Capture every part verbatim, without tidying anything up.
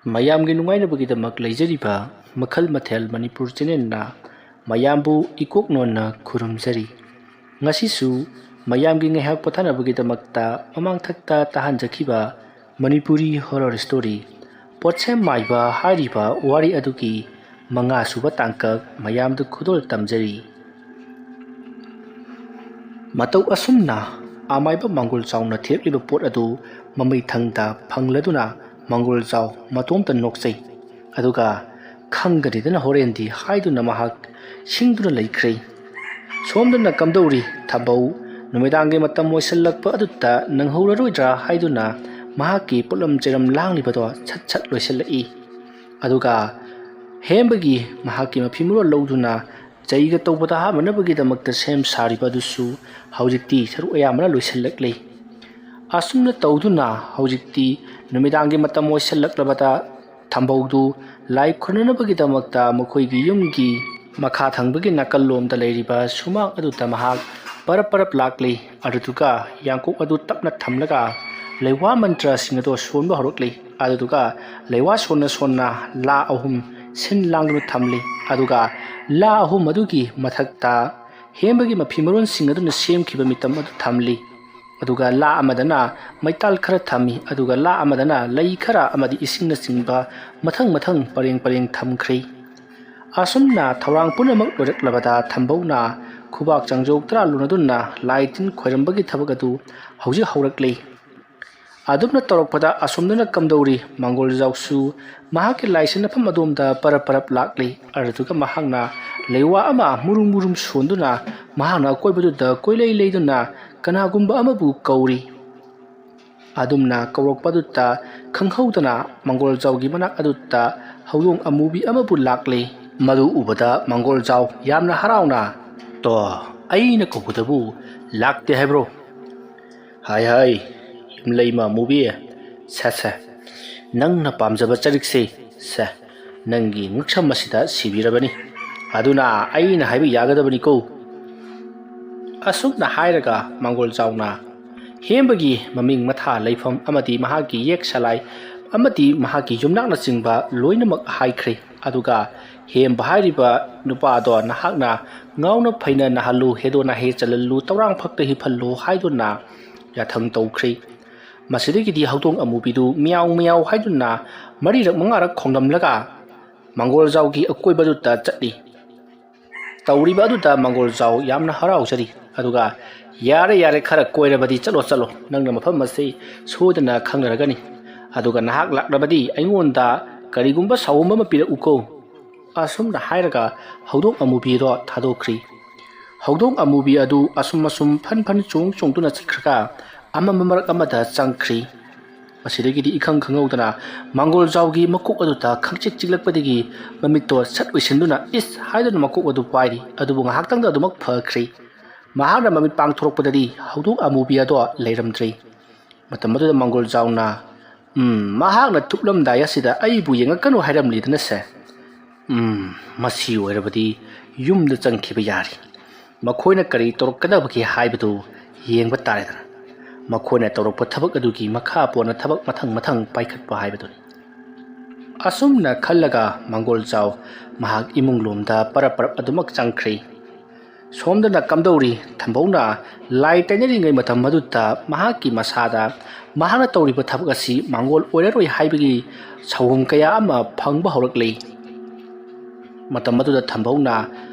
ꯃꯌꯥꯝꯒꯤ ꯅꯨꯡꯉꯥꯏꯅꯕꯒꯤꯗꯃꯛ ꯂꯩꯖꯔꯤꯕ ꯃꯈꯜ ꯃꯊꯦꯜ ꯃꯅꯤꯄꯨꯔ ꯆꯦꯅꯦꯜꯅ ꯃꯌꯥꯝꯕꯨ ꯏꯀꯣꯛ ꯅꯣꯟꯅ ꯈꯨꯔꯨꯝꯖꯔꯤ꯫ ꯉꯁꯤꯁꯨ ꯃꯌꯥꯝꯒꯤ ꯉꯥꯏꯍꯥꯛ ꯄꯣꯊꯥꯅꯕꯒꯤꯗꯃꯛꯇ ꯃꯃꯥꯡꯊꯛꯇ ꯇꯥꯍꯟꯖꯈꯤꯕ ꯃꯅꯤꯄꯨꯔꯤ ꯍꯣꯔꯔ ꯁ꯭ꯇꯣꯔꯤ ꯄꯣꯠꯁꯦꯝ ꯃꯥꯏꯕ ꯍꯥꯏꯔꯤꯕ ꯋꯥꯔꯤ ꯑꯗꯨꯒꯤ ꯃꯉꯥ ꯁꯨꯕ ꯇꯥꯡꯀꯛ ꯃꯌꯥꯝꯗ ꯈꯨꯗꯣꯜ ꯇꯝꯖꯔꯤ꯫ ꯃꯇꯧ ꯑꯁꯨꯝꯅ ꯑꯃꯥꯏꯕ ꯃꯪꯒꯣꯜ ꯆꯥꯎꯅ ꯊꯤꯔꯛꯂꯤꯕ ꯄꯣꯠ ꯑꯗꯨ ꯃꯃꯩ ꯊꯪꯗ ꯐꯪꯂꯗꯨꯅ ꯃꯪꯒꯣꯜ ꯆꯥꯎ ꯃꯇꯣꯝꯇ ꯅꯣꯛꯆꯩ꯫ ꯑꯗꯨꯒ "ꯈꯪꯒꯅꯤꯗꯅ ꯍꯣꯔꯦꯟꯗꯤ" ꯍꯥꯏꯗꯨꯅ ꯃꯍꯥꯛ ꯁꯤꯡꯗꯨꯅ ꯂꯩꯈ꯭ꯔꯦ꯫ ꯁꯣꯝꯗꯅ ꯀꯝꯗꯧꯔꯤ ꯊꯝꯕꯧ? ꯅꯨꯃꯤꯗꯥꯡꯒꯤ ꯃꯇꯝ ꯑꯣꯏꯁꯤꯜꯂꯛꯄ ꯑꯗꯨꯗ ꯅꯪꯍꯧꯔꯔꯣꯏꯗ꯭ꯔꯥ ꯍꯥꯏꯗꯨꯅ ꯃꯍꯥꯛꯀꯤ ꯄꯣꯠꯂꯝ ꯆꯩꯔꯝ ꯂꯥꯡꯂꯤꯕꯗꯣ ꯁꯠ ꯁꯠ ꯂꯣꯏꯁꯤꯜꯂꯛꯏ꯫ ꯑꯗꯨꯒ ꯍꯦꯝꯕꯒꯤ ꯃꯍꯥꯛꯀꯤ ꯃꯐꯤ ꯃꯔꯣꯜ ꯂꯧꯗꯨꯅ ꯆꯩꯒ ꯇꯧꯕꯗ ꯍꯥꯞꯅꯅꯕꯒꯤꯗꯃꯛꯇ ꯁꯦꯝ ꯁꯥꯔꯤꯕ ꯑꯗꯨꯁꯨ ꯍꯧꯖꯤꯛꯇꯤ ꯁꯔꯨꯛ ꯑꯌꯥꯝꯕꯅ ꯂꯣꯏꯁꯤꯜꯂꯛꯂꯤ꯫ ꯑꯁꯨꯝꯅ ꯇꯧꯗꯨꯅ ꯍꯧꯖꯤꯛꯇꯤ ꯅꯨꯃꯤꯗꯥꯡꯒꯤ ꯃꯇꯝ ꯑꯣꯏꯁꯤꯜꯂꯛꯂꯕꯗ ꯊꯝꯕꯧꯗꯨ ꯂꯥꯏ ꯈꯨꯔꯨꯝꯅꯅꯕꯒꯤꯗꯃꯛꯇ ꯃꯈꯣꯏꯒꯤ ꯌꯨꯝꯒꯤ ꯃꯈꯥ ꯊꯪꯕꯒꯤ ꯅꯥꯀꯜꯂꯣꯝꯗ ꯂꯩꯔꯤꯕ ꯁꯨꯃꯥꯡ ꯑꯗꯨꯗ ꯃꯍꯥꯛ ꯄꯔꯞ ꯄꯔꯞ ꯂꯥꯛꯂꯤ꯫ ꯑꯗꯨꯗꯨꯒ ꯌꯥꯡꯀꯣꯛ ꯑꯗꯨ ꯇꯞꯅ ꯊꯝꯂꯒ ꯂꯩꯋꯥ ꯃꯟꯇ꯭ꯔꯁꯤꯡ ꯑꯗꯨ ꯁꯣꯟꯕ ꯍꯧꯔꯛꯂꯤ꯫ ꯑꯗꯨꯗꯨꯒ ꯂꯩꯋꯥ ꯁꯣꯟꯅ ꯁꯣꯟꯅ ꯂꯥ ꯑꯍꯨꯝ ꯁꯤꯟ ꯂꯥꯡꯗꯨꯅ ꯊꯝꯂꯤ꯫ ꯑꯗꯨꯒ ꯂꯥ ꯑꯍꯨꯝ ꯑꯗꯨꯒꯤ ꯃꯊꯛꯇ ꯍꯦꯝꯕꯒꯤ ꯃꯐꯤ ꯃꯔꯣꯟꯁꯤꯡ ꯑꯗꯨꯅ ꯁꯦꯝꯈꯤꯕ ꯃꯤꯇꯝ ꯑꯗꯨ ꯊꯝꯂꯤ꯫ ꯑꯗꯨꯒ ꯂꯥ ꯑꯃꯗꯅ ꯃꯩꯇꯥꯜ ꯈꯔ ꯊꯝꯃꯤ, ꯑꯗꯨꯒ ꯂꯥ ꯑꯃꯗꯅ ꯂꯩ ꯈꯔ ꯑꯃꯗꯤ ꯏꯁꯤꯡꯅꯆꯤꯡꯕ ꯃꯊꯪ ꯃꯊꯪ ꯄꯔꯦꯡ ꯄꯔꯦꯡ ꯊꯝꯈ꯭ꯔꯦ꯫ ꯑꯁꯨꯝꯅ ꯊꯧꯔꯥꯡ ꯄꯨꯝꯅꯃꯛ ꯂꯣꯏꯔꯛꯂꯕꯗ ꯊꯝꯕꯧꯅ ꯈꯨꯕꯥꯛ ꯆꯥꯡꯖꯧ ꯇꯔꯥ ꯂꯨꯅꯗꯨꯅ ꯂꯥꯏ ꯇꯤꯟ ꯈꯣꯏꯔꯝꯕꯒꯤ ꯊꯕꯛ ꯑꯗꯨ ꯍꯧꯖꯤꯛ ꯍꯧꯔꯛꯂꯤ꯫ ꯑꯗꯨꯝꯅ ꯇꯧꯔꯛꯄꯗ ꯑꯁꯣꯝꯗꯅ ꯀꯝꯗꯧꯔꯤ ꯃꯪꯒꯣꯜꯖꯥꯎꯁꯨ ꯃꯍꯥꯛꯀꯤ ꯂꯥꯏ ꯁꯤꯟꯅꯐꯝ ꯑꯗꯣꯝꯗ ꯄꯔꯞ ꯄꯔꯞ ꯂꯥꯛꯂꯤ꯫ ꯑꯗꯨꯗꯨꯒ ꯃꯍꯥꯛꯅ ꯂꯩꯋꯥ ꯑꯃ ꯃꯨꯔꯨꯝ ꯃꯨꯔꯨꯝ ꯁꯣꯟꯗꯨꯅ ꯃꯍꯥꯛꯅ ꯑꯀꯣꯏꯕꯗꯨꯗ ꯀꯣꯏꯂꯩ ꯂꯩꯗꯨꯅ ꯀꯅꯥꯒꯨꯝꯕ ꯑꯃꯕꯨ ꯀꯧꯔꯤ꯫ ꯑꯗꯨꯝꯅ ꯀꯧꯔꯛꯄꯗꯨꯗ ꯈꯪꯍꯧꯗꯅ ꯃꯪꯒꯣꯜꯖꯥꯎꯒꯤ ꯃꯅꯥꯛ ꯑꯗꯨꯗ ꯍꯧꯗꯣꯡ ꯑꯃꯨꯕꯤ ꯑꯃꯕꯨ ꯂꯥꯛꯂꯤ꯫ ꯃꯗꯨ ꯎꯕꯗ ꯃꯪꯒꯣꯜꯖꯥꯎ ꯌꯥꯝꯅ ꯍꯔꯥꯎꯅ, "ꯇꯣ, ꯑꯩꯅ ꯀꯧꯕꯗꯕꯨ ꯂꯥꯛꯇꯦ ꯍꯥꯏꯕ꯭ꯔꯣ? ꯍꯥꯏ ꯍꯥꯏ, ꯌꯨꯝꯂꯩꯃ ꯑꯃꯨꯕꯤ, ꯁꯦ ꯁꯦ, ꯅꯪꯅ ꯄꯥꯝꯖꯕ ꯆꯔꯤꯛꯁꯦ, ꯁꯦ, ꯅꯪꯒꯤ ꯉꯛꯁꯝ ꯑꯁꯤꯗ ꯁꯤꯕꯤꯔꯕꯅꯤ꯫ ꯑꯗꯨꯅ ꯑꯩꯅ ꯍꯥꯏꯕ ꯌꯥꯒꯗꯕꯅꯤꯀꯣ"꯫ ꯑꯁꯨꯝꯅ ꯍꯥꯏꯔꯒ ꯃꯪꯒꯣꯜꯖꯥꯎꯅ ꯍꯦꯝꯕꯒꯤ ꯃꯃꯤꯡ ꯃꯊꯥ ꯂꯩꯐꯝ ꯑꯃꯗꯤ ꯃꯍꯥꯛꯀꯤ ꯌꯦꯛ ꯁꯂꯥꯏ ꯑꯃꯗꯤ ꯃꯍꯥꯛꯀꯤ ꯌꯨꯝꯅꯥꯛꯅꯆꯤꯡꯕ ꯂꯣꯏꯅꯃꯛ ꯍꯥꯏꯈ꯭ꯔꯦ꯫ ꯑꯗꯨꯒ ꯍꯦꯝꯕ ꯍꯥꯏꯔꯤꯕ ꯅꯨꯄꯥꯗꯣ ꯅꯍꯥꯛꯅ ꯉꯥꯎꯅ ꯐꯩꯅ ꯅꯥꯍꯜꯂꯨ, ꯍꯦꯗꯣ ꯅꯥꯍꯦ ꯆꯜꯍꯜꯂꯨ, ꯇꯧꯔꯥꯡ ꯐꯛꯇ ꯍꯤꯞꯍꯜꯂꯨ ꯍꯥꯏꯗꯨꯅ ꯌꯥꯊꯪ ꯇꯧꯈ꯭ꯔꯦ꯫ ꯃꯁꯤꯗꯒꯤꯗꯤ ꯍꯧꯗꯣꯡ ꯑꯃꯨꯕꯤꯗꯨ ꯃꯤꯌꯥꯎ ꯃꯤꯌꯥꯎ ꯍꯥꯏꯗꯨꯅ ꯃꯔꯤꯔꯛ ꯃꯉꯥꯔꯛ ꯈꯣꯡꯂꯝꯂꯒ ꯃꯪꯒꯣꯜꯖꯥꯎꯒꯤ ꯑꯀꯣꯏꯕꯗꯨꯗ ꯆꯠꯂꯤ꯫ ꯇꯧꯔꯤꯕ ꯑꯗꯨꯗ ꯃꯪꯒꯣꯜꯖꯥꯎ ꯌꯥꯝꯅ ꯍꯔꯥꯎꯖꯔꯤ꯫ ꯑꯗꯨꯒ "ꯌꯥꯔꯦ, ꯌꯥꯔꯦ, ꯈꯔ ꯀꯣꯏꯔꯕꯗꯤ ꯆꯠꯂꯣ, ꯆꯠꯂꯣ꯫ ꯅꯪꯅ ꯃꯐꯝ ꯑꯁꯤ ꯁꯣꯏꯗꯅ ꯈꯪꯅꯔꯒꯅꯤ꯫ ꯑꯗꯨꯒ ꯅꯍꯥꯛ ꯂꯥꯛꯂꯕꯗꯤ ꯑꯩꯉꯣꯟꯗ ꯀꯔꯤꯒꯨꯝꯕ ꯁꯥꯎꯍꯨꯝ ꯑꯃ ꯄꯤꯔꯛꯎꯀꯣ"꯫ ꯑꯁꯨꯝꯅ ꯍꯥꯏꯔꯒ ꯍꯧꯗꯣꯡ ꯑꯃꯨꯕꯤ ꯑꯗꯣ ꯊꯥꯗꯣꯛꯈ꯭ꯔꯤ꯫ ꯍꯧꯗꯣꯡ ꯑꯃꯨꯕꯤ ꯑꯗꯨ ꯑꯁꯨꯝ ꯑꯁꯨꯝ ꯐꯟ ꯐꯟ ꯆꯣꯡ ꯆꯣꯡꯗꯨꯅ ꯆꯠꯈ꯭ꯔꯒ ꯑꯃꯝꯕ ꯃꯔꯛ ꯑꯃꯗ ꯆꯪꯈ꯭ꯔꯤ꯫ ꯃꯁꯤꯗꯒꯤꯗꯤ ꯏꯈꯪ ꯈꯪꯍꯧꯗꯅ ꯃꯪꯒꯣꯜꯖꯥꯎꯒꯤ ꯃꯀꯣꯛ ꯑꯗꯨꯗ ꯈꯪꯆꯤꯛ ꯆꯤꯛꯂꯛꯄꯗꯒꯤ ꯃꯃꯤꯠꯇꯣ ꯁꯠ ꯎꯏꯁꯤꯟꯗꯨꯅ "ꯏꯁ" ꯍꯥꯏꯗꯨꯅ ꯃꯀꯣꯛ ꯑꯗꯨ ꯄꯥꯏꯔꯤ꯫ ꯑꯗꯨꯕꯨ ꯉꯥꯏꯍꯥꯛꯇꯪꯗ ꯑꯗꯨꯃꯛ ꯐꯈ꯭ꯔꯤ꯫ ꯃꯍꯥꯛꯅ ꯃꯃꯤꯠ ꯄꯥꯡꯊꯣꯔꯛꯄꯗꯗꯤ ꯍꯧꯗꯣꯡ ꯑꯃꯨꯕꯤ ꯑꯗꯣ ꯂꯩꯔꯝꯗ꯭ꯔꯦ꯫ ꯃꯇꯝ ꯑꯗꯨꯗ ꯃꯪꯒꯣꯜꯖꯥꯎꯅ, "ꯎꯝ, ꯃꯍꯥꯛꯅ ꯊꯨꯞꯂꯝꯗꯥꯏ ꯑꯁꯤꯗ ꯑꯩꯕꯨ ꯌꯦꯡꯉꯛꯀꯅꯨ ꯍꯥꯏꯔꯝꯂꯤꯗꯅꯁꯦ꯫ ꯎꯝ, ꯃꯁꯤ ꯑꯣꯏꯔꯕꯗꯤ ꯌꯨꯝꯗ ꯆꯪꯈꯤꯕ ꯌꯥꯔꯤ꯫ ꯃꯈꯣꯏꯅ ꯀꯔꯤ ꯇꯧꯔꯛꯀꯗꯕꯒꯦ ꯍꯥꯏꯕꯗꯨ ꯌꯦꯡꯕ ꯇꯥꯔꯦꯗꯅ꯫ ꯃꯈꯣꯏꯅ ꯇꯧꯔꯛꯄ ꯊꯕꯛ ꯑꯗꯨꯒꯤ ꯃꯈꯥ ꯄꯣꯟꯅ ꯊꯕꯛ ꯃꯊꯪ ꯃꯊꯪ ꯄꯥꯏꯈꯠꯄ ꯍꯥꯏꯕꯗꯨꯅꯤ"꯫ ꯑꯁꯨꯝꯅ ꯈꯜꯂꯒ ꯃꯪꯒꯣꯜꯖꯥꯎ ꯃꯍꯥꯛ ꯏꯃꯨꯡ ꯂꯣꯝꯗ ꯄꯔꯞ ꯄꯔꯞ ꯑꯗꯨꯃꯛ ꯆꯪꯈ꯭ꯔꯦ꯫ ꯁꯣꯝꯗꯅ ꯀꯝꯗꯧꯔꯤ? ꯊꯝꯕꯧꯅ ꯂꯥꯏ ꯇꯩꯅꯔꯤꯉꯩ ꯃꯇꯝ ꯑꯗꯨꯗ ꯃꯍꯥꯛꯀꯤ ꯃꯁꯥꯗ ꯃꯍꯥꯛꯅ ꯇꯧꯔꯤꯕ ꯊꯕꯛ ꯑꯁꯤ ꯃꯥꯡꯒꯣꯜ ꯑꯣꯏꯔꯔꯣꯏ ꯍꯥꯏꯕꯒꯤ ꯁꯥꯎꯍꯨꯝ ꯀꯌꯥ ꯑꯃ ꯐꯪꯕ ꯍꯧꯔꯛꯂꯤ꯫ ꯃꯇꯝ ꯑꯗꯨꯗ ꯊꯝꯕꯧꯅ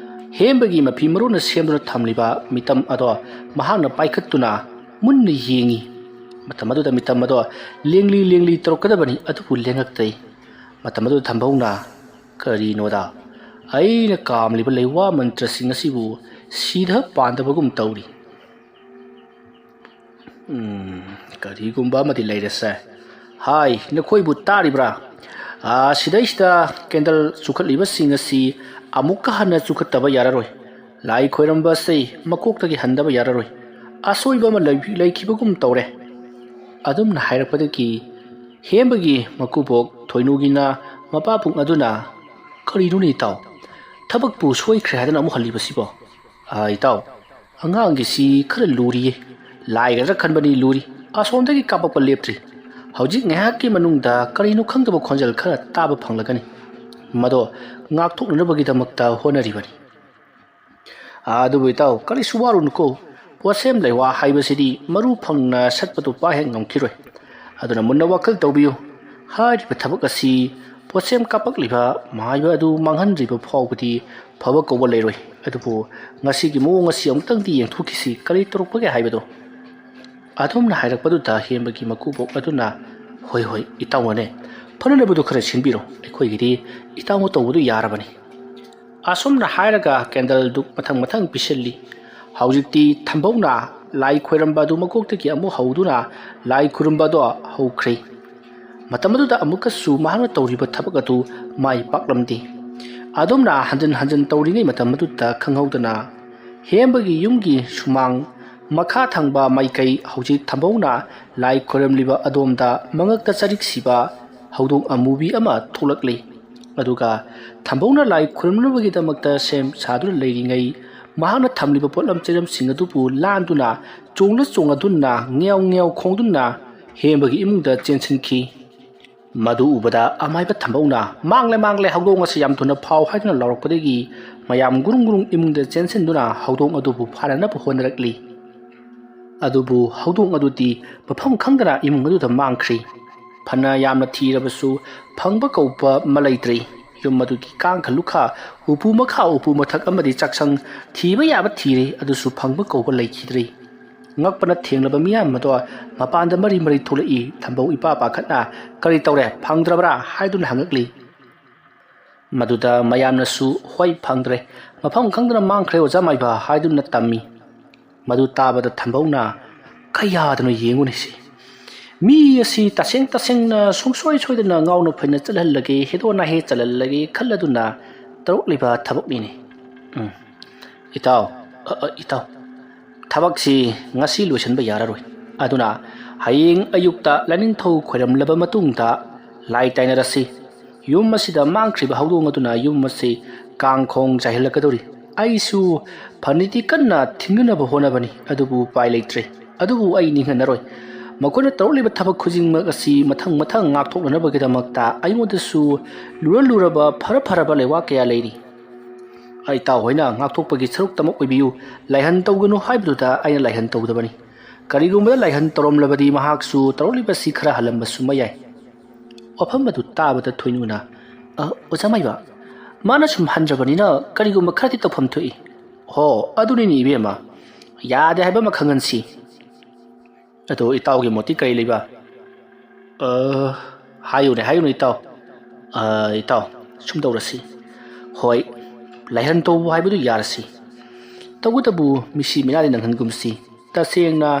ꯍꯦꯝꯕꯒꯤ ꯃꯐꯤ ꯃꯔꯣꯟꯅ ꯁꯦꯝꯗꯨꯅ ꯊꯝꯂꯤꯕ ꯃꯤꯇꯝ ꯑꯗꯣ ꯃꯍꯥꯛꯅ ꯄꯥꯏꯈꯠꯇꯨꯅ ꯃꯨꯟꯅ ꯌꯦꯡꯉꯤ꯫ ꯃꯇꯝ ꯑꯗꯨꯗ ꯃꯤꯇꯝ ꯑꯗꯣ ꯂꯦꯡꯂꯤ ꯂꯦꯡꯂꯤ ꯇꯧꯔꯛꯀꯗꯕꯅꯤ, ꯑꯗꯨꯕꯨ ꯂꯦꯡꯉꯛꯇꯦ꯫ ꯃꯇꯝ ꯑꯗꯨꯗ ꯊꯝꯕꯧꯅ, "ꯀꯔꯤꯅꯣꯗ, ꯑꯩꯅ ꯀꯥꯝꯂꯤꯕ ꯂꯩꯋꯥ ꯃꯟꯇ꯭ꯔꯁꯤꯡ ꯑꯁꯤꯕꯨ ꯁꯤꯗ ꯄꯥꯟꯗꯕꯒꯨꯝ ꯇꯧꯔꯤ"? ꯎꯝ, ꯀꯔꯤꯒꯨꯝꯕ ꯑꯃꯗꯤ ꯂꯩꯔꯦꯁꯦ꯫ ꯍꯥꯏ, ꯅꯈꯣꯏꯕꯨ ꯇꯥꯔꯤꯕ꯭ꯔꯥ? ꯑꯥ, ꯁꯤꯗꯩꯁꯤꯗ ꯀꯦꯟꯗꯜ ꯆꯨꯈꯠꯂꯤꯕꯁꯤꯡ ꯑꯁꯤ ꯑꯃꯨꯛꯀ ꯍꯟꯅ ꯆꯨꯈꯠꯇꯕ ꯌꯥꯔꯔꯣꯏ꯫ ꯂꯥꯏ ꯈꯣꯏꯔꯝꯕ ꯑꯁꯤ ꯃꯀꯣꯛꯇꯒꯤ ꯍꯟꯗꯕ ꯌꯥꯔꯔꯣꯏ꯫ ꯑꯁꯣꯏꯕ ꯑꯃ ꯂꯩ-, ꯂꯩꯈꯤꯕꯒꯨꯝ ꯇꯧꯔꯦ꯫ ꯑꯗꯨꯝꯅ ꯍꯥꯏꯔꯛꯄꯗꯒꯤ ꯍꯦꯝꯕꯒꯤ ꯃꯀꯨꯕꯣꯛ ꯊꯣꯏꯅꯨꯒꯤꯅ ꯃꯄꯥꯕꯨꯡ ꯑꯗꯨꯅ, "ꯀꯔꯤꯅꯣꯅꯦ ꯏꯇꯥꯎ? ꯊꯕꯛꯄꯨ ꯁꯣꯏꯈ꯭ꯔꯦ ꯍꯥꯏꯗꯅ ꯑꯃꯨꯛ ꯍꯜꯂꯤꯕꯁꯤꯕꯣ?" "ꯑꯥ, ꯏꯇꯥꯎ, ꯑꯉꯥꯡꯒꯤꯁꯤ ꯈꯔ ꯂꯨꯔꯤꯌꯦ꯫ ꯂꯥꯏꯒꯗ꯭ꯔꯥ ꯈꯟꯕꯅꯤ, ꯂꯨꯔꯤ꯫ ꯑꯁꯣꯝꯗꯒꯤ ꯀꯥꯞꯄꯛꯄ ꯂꯦꯞꯇ꯭ꯔꯤ꯫ ꯍꯧꯖꯤꯛ ꯉꯥꯏꯍꯥꯛꯀꯤ ꯃꯅꯨꯡꯗ ꯀꯔꯤꯅꯣ ꯈꯪꯗꯕ ꯈꯣꯟꯖꯦꯜ ꯈꯔ ꯇꯥꯕ ꯐꯪꯂꯒꯅꯤ꯫ ꯃꯗꯣ ꯉꯥꯛꯊꯣꯛꯅꯅꯕꯒꯤꯗꯃꯛꯇ ꯍꯣꯠꯅꯔꯤꯕꯅꯤ꯫ ꯑꯗꯨꯕꯨ ꯏꯇꯥꯎ, ꯀꯔꯤꯁꯨ ꯋꯥꯔꯨꯅꯨꯀꯣ꯫ ꯄꯣꯠꯁꯦꯝ ꯂꯩꯋꯥ ꯍꯥꯏꯕꯁꯤꯗꯤ ꯃꯔꯨ ꯐꯪꯅ ꯁꯠꯄꯗꯨ ꯄꯥꯛ ꯍꯦꯛ ꯉꯝꯈꯤꯔꯣꯏ꯫ ꯑꯗꯨꯅ ꯃꯨꯟꯅ ꯋꯥꯈꯜ ꯇꯧꯕꯤꯌꯨ꯫ ꯍꯥꯏꯔꯤꯕ ꯊꯕꯛ ꯑꯁꯤ ꯄꯣꯠꯁꯦꯝ ꯀꯥꯞꯄꯛꯂꯤꯕ ꯃꯥꯏꯕ ꯑꯗꯨ ꯃꯥꯡꯍꯟꯗ꯭ꯔꯤꯕ ꯐꯥꯎꯕꯗꯤ ꯐꯕ ꯀꯧꯕ ꯂꯩꯔꯣꯏ꯫ ꯑꯗꯨꯕꯨ ꯉꯁꯤꯒꯤ ꯃꯑꯣꯡ ꯑꯁꯤ ꯑꯃꯨꯛꯇꯪꯗꯤ ꯌꯦꯡꯊꯣꯛꯈꯤꯁꯤ, ꯀꯔꯤ ꯇꯧꯔꯛꯄꯒꯦ ꯍꯥꯏꯕꯗꯨ꯫ ꯑꯗꯨꯝꯅ ꯍꯥꯏꯔꯛꯄꯗꯨꯗ ꯍꯦꯝꯕꯒꯤ ꯃꯀꯨꯕꯣꯛ ꯑꯗꯨꯅ, "ꯍꯣꯏ, ꯍꯣꯏ, ꯏꯇꯥꯎꯅꯅꯦ ꯐꯅꯅꯕꯗꯨ ꯈꯔ ꯁꯤꯟꯕꯤꯔꯣ, ꯑꯩꯈꯣꯏꯒꯤꯗꯤ ꯏꯇꯥꯎꯅ ꯇꯧꯕꯗꯨ ꯌꯥꯔꯕꯅꯤ"꯫ ꯑꯁꯨꯝꯅ ꯍꯥꯏꯔꯒ ꯀꯦꯟꯗꯜꯗꯨ ꯃꯊꯪ ꯃꯊꯪ ꯄꯤꯁꯤꯜꯂꯤ꯫ ꯍꯧꯖꯤꯛꯇꯤ ꯊꯝꯕꯧꯅ ꯂꯥꯏ ꯈꯣꯏꯔꯝꯕ ꯑꯗꯨ ꯃꯀꯣꯛꯇꯒꯤ ꯑꯃꯨꯛ ꯍꯧꯗꯨꯅ ꯂꯥꯏ ꯈꯨꯔꯨꯝꯕ ꯑꯗꯣ ꯍꯧꯈ꯭ꯔꯦ꯫ ꯃꯇꯝ ꯑꯗꯨꯗ ꯑꯃꯨꯛꯀꯁꯨ ꯃꯍꯥꯛꯅ ꯇꯧꯔꯤꯕ ꯊꯕꯛ ꯑꯗꯨ ꯃꯥꯏ ꯄꯥꯛꯂꯝꯗꯦ꯫ ꯑꯗꯨꯝꯅ ꯍꯟꯖꯤꯟ ꯍꯟꯖꯤꯟ ꯇꯧꯔꯤꯉꯩ ꯃꯇꯝ ꯑꯗꯨꯗ ꯈꯪꯍꯧꯗꯅ ꯍꯦꯝꯕꯒꯤ ꯌꯨꯝꯒꯤ ꯁꯨꯃꯥꯡ ꯃꯈꯥ ꯊꯪꯕ ꯃꯥꯏꯀꯩ, ꯍꯧꯖꯤꯛ ꯊꯝꯕꯧꯅ ꯂꯥꯏ ꯈꯣꯏꯔꯝꯂꯤꯕ ꯑꯗꯣꯝꯗ ꯃꯉꯛꯇ ꯆꯔꯤꯛ ꯁꯤꯕ ꯍꯧꯗꯣꯡ ꯑꯃꯨꯕꯤ ꯑꯃ ꯊꯣꯛꯂꯛꯂꯤ꯫ ꯑꯗꯨꯒ ꯊꯝꯕꯧꯅ ꯂꯥꯏ ꯈꯨꯔꯨꯝꯅꯕꯒꯤꯗꯃꯛꯇ ꯁꯦꯝ ꯁꯥꯗꯨꯅ ꯂꯩꯔꯤꯉꯩ, ꯃꯍꯥꯛꯅ ꯊꯝꯂꯤꯕ ꯄꯣꯠꯂꯝ ꯆꯩꯔꯝꯁꯤꯡ ꯑꯗꯨꯕꯨ ꯂꯥꯟꯗꯨꯅ, ꯆꯣꯡꯂ ꯆꯣꯡꯂꯗꯨꯅ, ꯉꯦꯎ ꯉꯦꯎ ꯈꯣꯡꯗꯨꯅ ꯍꯦꯝꯕꯒꯤ ꯏꯃꯨꯡꯗ ꯆꯦꯟꯁꯤꯟꯈꯤ꯫ ꯃꯗꯨ ꯎꯕꯗ ꯑꯃꯥꯏꯕ ꯊꯝꯕꯧꯅ, "ꯃꯥꯡꯂꯦ, ꯃꯥꯡꯂꯦ, ꯍꯧꯗꯣꯡ ꯑꯁꯤ ꯌꯥꯝ ꯊꯨꯅ ꯐꯥꯎ" ꯍꯥꯏꯗꯨꯅ ꯂꯥꯎꯔꯛꯄꯗꯒꯤ ꯃꯌꯥꯝ ꯒꯨꯔꯨꯡ ꯒꯨꯔꯨꯡ ꯏꯃꯨꯡꯗ ꯆꯦꯟꯁꯤꯟꯗꯨꯅ ꯍꯧꯗꯣꯡ ꯑꯗꯨꯕꯨ ꯐꯥꯅꯅꯕ ꯍꯣꯠꯅꯔꯛꯂꯤ꯫ ꯑꯗꯨꯕꯨ ꯍꯧꯗꯣꯡ ꯑꯗꯨꯗꯤ ꯃꯐꯝ ꯈꯪꯗꯅ ꯏꯃꯨꯡ ꯑꯗꯨꯗ ꯃꯥꯡꯈ꯭ꯔꯤ꯫ ꯐꯅ ꯌꯥꯝꯅ ꯊꯤꯔꯕꯁꯨ ꯐꯪꯕ ꯀꯧꯕ ꯑꯃ ꯂꯩꯇ꯭ꯔꯤ꯫ ꯌꯨꯝ ꯑꯗꯨꯒꯤ ꯀꯥꯡꯈ ꯂꯨꯈꯥ, ꯎꯄꯨ ꯃꯈꯥ, ꯎꯄꯨ ꯃꯊꯛ ꯑꯃꯗꯤ ꯆꯥꯛꯁꯪ ꯊꯤꯕ ꯌꯥꯕ ꯊꯤꯔꯦ, ꯑꯗꯨꯁꯨ ꯐꯪꯕ ꯀꯧꯕ ꯂꯩꯈꯤꯗ꯭ꯔꯤ꯫ ꯉꯛꯄꯅ ꯊꯦꯡꯂꯕ ꯃꯤꯌꯥꯝ ꯑꯗꯣ ꯃꯄꯥꯟꯗ ꯃꯔꯤ ꯃꯔꯤ ꯊꯣꯛꯂꯛꯏ꯫ ꯊꯝꯕꯧ ꯏꯄꯥ ꯄꯥꯈꯠꯅ, "ꯀꯔꯤ ꯇꯧꯔꯦ? ꯐꯪꯗ꯭ꯔꯕ꯭ꯔꯥ?" ꯍꯥꯏꯗꯨꯅ ꯍꯪꯉꯛꯂꯤ꯫ ꯃꯗꯨꯗ ꯃꯌꯥꯝꯅꯁꯨ, "ꯍꯣꯏ, ꯐꯪꯗ꯭ꯔꯦ, ꯃꯐꯝ ꯈꯪꯗꯅ ꯃꯥꯡꯈ꯭ꯔꯦ, ꯑꯣꯖꯥ ꯃꯥꯏꯕ" ꯍꯥꯏꯗꯨꯅ ꯇꯝꯃꯤ꯫ ꯃꯗꯨ ꯇꯥꯕꯗ ꯊꯝꯕꯧꯅ, "ꯀꯌꯥꯗꯅꯣ ꯌꯦꯡꯉꯨꯅꯦ ꯁꯤ꯫ ꯃꯤ ꯑꯁꯤ ꯇꯁꯦꯡ ꯇꯁꯦꯡꯅ ꯁꯨꯡꯁꯣꯏ ꯁꯣꯏꯗꯅ ꯉꯥꯎꯅ ꯐꯩꯅ ꯆꯠꯍꯜꯂꯒꯦ, ꯍꯦꯗꯣ ꯅꯥꯍꯦ ꯆꯜꯍꯜꯂꯒꯦ ꯈꯜꯂꯗꯨꯅ ꯇꯧꯔꯛꯂꯤꯕ ꯊꯕꯛꯅꯤꯅꯦ꯫ ꯎꯝ, ꯏꯇꯥꯎ, ꯑ, ꯑ, ꯏꯇꯥꯎ, ꯊꯕꯛꯁꯤ ꯉꯁꯤ ꯂꯣꯏꯁꯤꯟꯕ ꯌꯥꯔꯔꯣꯏ꯫ ꯑꯗꯨꯅ ꯍꯌꯦꯡ ꯑꯌꯨꯛꯇ ꯂꯥꯏꯅꯤꯡꯊꯧ ꯈꯣꯏꯔꯝꯂꯕ ꯃꯇꯨꯡꯗ ꯂꯥꯏ ꯇꯥꯏꯅꯔꯁꯤ꯫ ꯌꯨꯝ ꯑꯁꯤꯗ ꯃꯥꯡꯈ꯭ꯔꯤꯕ ꯍꯧꯗꯣꯡ ꯑꯗꯨꯅ ꯌꯨꯝ ꯑꯁꯤ ꯀꯥꯡꯈꯣꯡ ꯆꯥꯏꯍꯜꯂꯛꯀꯗꯧꯔꯤ꯫ ꯑꯩꯁꯨ ꯐꯅꯤꯗꯤ ꯀꯟꯅ ꯊꯤꯡꯅꯅꯕ ꯍꯣꯠꯅꯕꯅꯤ, ꯑꯗꯨꯕꯨ ꯎꯄꯥꯏ ꯂꯩꯇ꯭ꯔꯦ꯫ ꯑꯗꯨꯕꯨ ꯑꯩ ꯅꯤꯡꯍꯟꯅꯔꯣꯏ꯫ ꯃꯈꯣꯏꯅ ꯇꯧꯔꯛꯂꯤꯕ ꯊꯕꯛ ꯈꯨꯗꯤꯡꯃꯛ ꯑꯁꯤ ꯃꯊꯪ ꯃꯊꯪ ꯉꯥꯛꯊꯣꯛꯅꯅꯕꯒꯤꯗꯃꯛꯇ ꯑꯩꯉꯣꯟꯗꯁꯨ ꯂꯨꯔ ꯂꯨꯔꯕ ꯐꯔ ꯐꯔꯕ ꯂꯩꯋꯥ ꯀꯌꯥ ꯂꯩꯔꯤ꯫ ꯏꯇꯥꯎ ꯍꯣꯏꯅ ꯉꯥꯛꯊꯣꯛꯄꯒꯤ ꯁꯔꯨꯛꯇꯃꯛ ꯑꯣꯏꯕꯤꯌꯨ꯫ ꯂꯥꯏꯍꯟ ꯇꯧꯒꯅꯨ ꯍꯥꯏꯕꯗꯨꯗ ꯑꯩꯅ ꯂꯥꯏꯍꯟ ꯇꯧꯗꯕꯅꯤ꯫ ꯀꯔꯤꯒꯨꯝꯕꯗ ꯂꯥꯏꯍꯟ ꯇꯧꯔꯝꯂꯕꯗꯤ ꯃꯍꯥꯛꯁꯨ ꯇꯧꯔꯛꯂꯤꯕꯁꯤ ꯈꯔ ꯍꯜꯂꯝꯕꯁꯨ ꯃꯌꯥꯏ꯫ ꯋꯥꯐꯝ ꯑꯗꯨ ꯇꯥꯕꯗ ꯊꯣꯏꯅꯨꯅ, "ꯑ, ꯑꯣꯖꯥ ꯃꯥꯏꯕ, ꯃꯥꯅ ꯁꯨꯝ ꯍꯟꯗ꯭ꯔꯕꯅꯤꯅ ꯀꯔꯤꯒꯨꯝꯕ ꯈꯔꯗꯤ ꯇꯧꯐꯝ ꯊꯣꯛꯏ꯫" "ꯍꯣ, ꯑꯗꯨꯅꯤꯅꯦ ꯏꯕꯦꯝꯃ, ꯌꯥꯗꯦ ꯍꯥꯏꯕ ꯑꯃ ꯈꯪꯍꯟꯁꯤ꯫" "ꯑꯗꯣ ꯏꯇꯥꯎꯒꯤ ꯃꯣꯠꯇꯤ ꯀꯔꯤ ꯂꯩꯕ?" "ꯑ, ꯍꯥꯏꯌꯨꯅꯦ, ꯍꯥꯏꯌꯨꯅꯦ ꯏꯇꯥꯎ꯫" "ꯑ, ꯏꯇꯥꯎ, ꯁꯨꯝ ꯇꯧꯔꯁꯤ꯫ ꯍꯣꯏ, ꯂꯥꯏꯍꯟ ꯇꯧꯕ ꯍꯥꯏꯕꯗꯨ ꯌꯥꯔꯁꯤ꯫ ꯇꯧꯕꯇꯕꯨ ꯃꯤꯁꯤ ꯃꯤꯅꯥꯗꯤ ꯅꯪꯍꯟꯒꯨꯝꯁꯤ꯫ ꯇꯁꯦꯡꯅ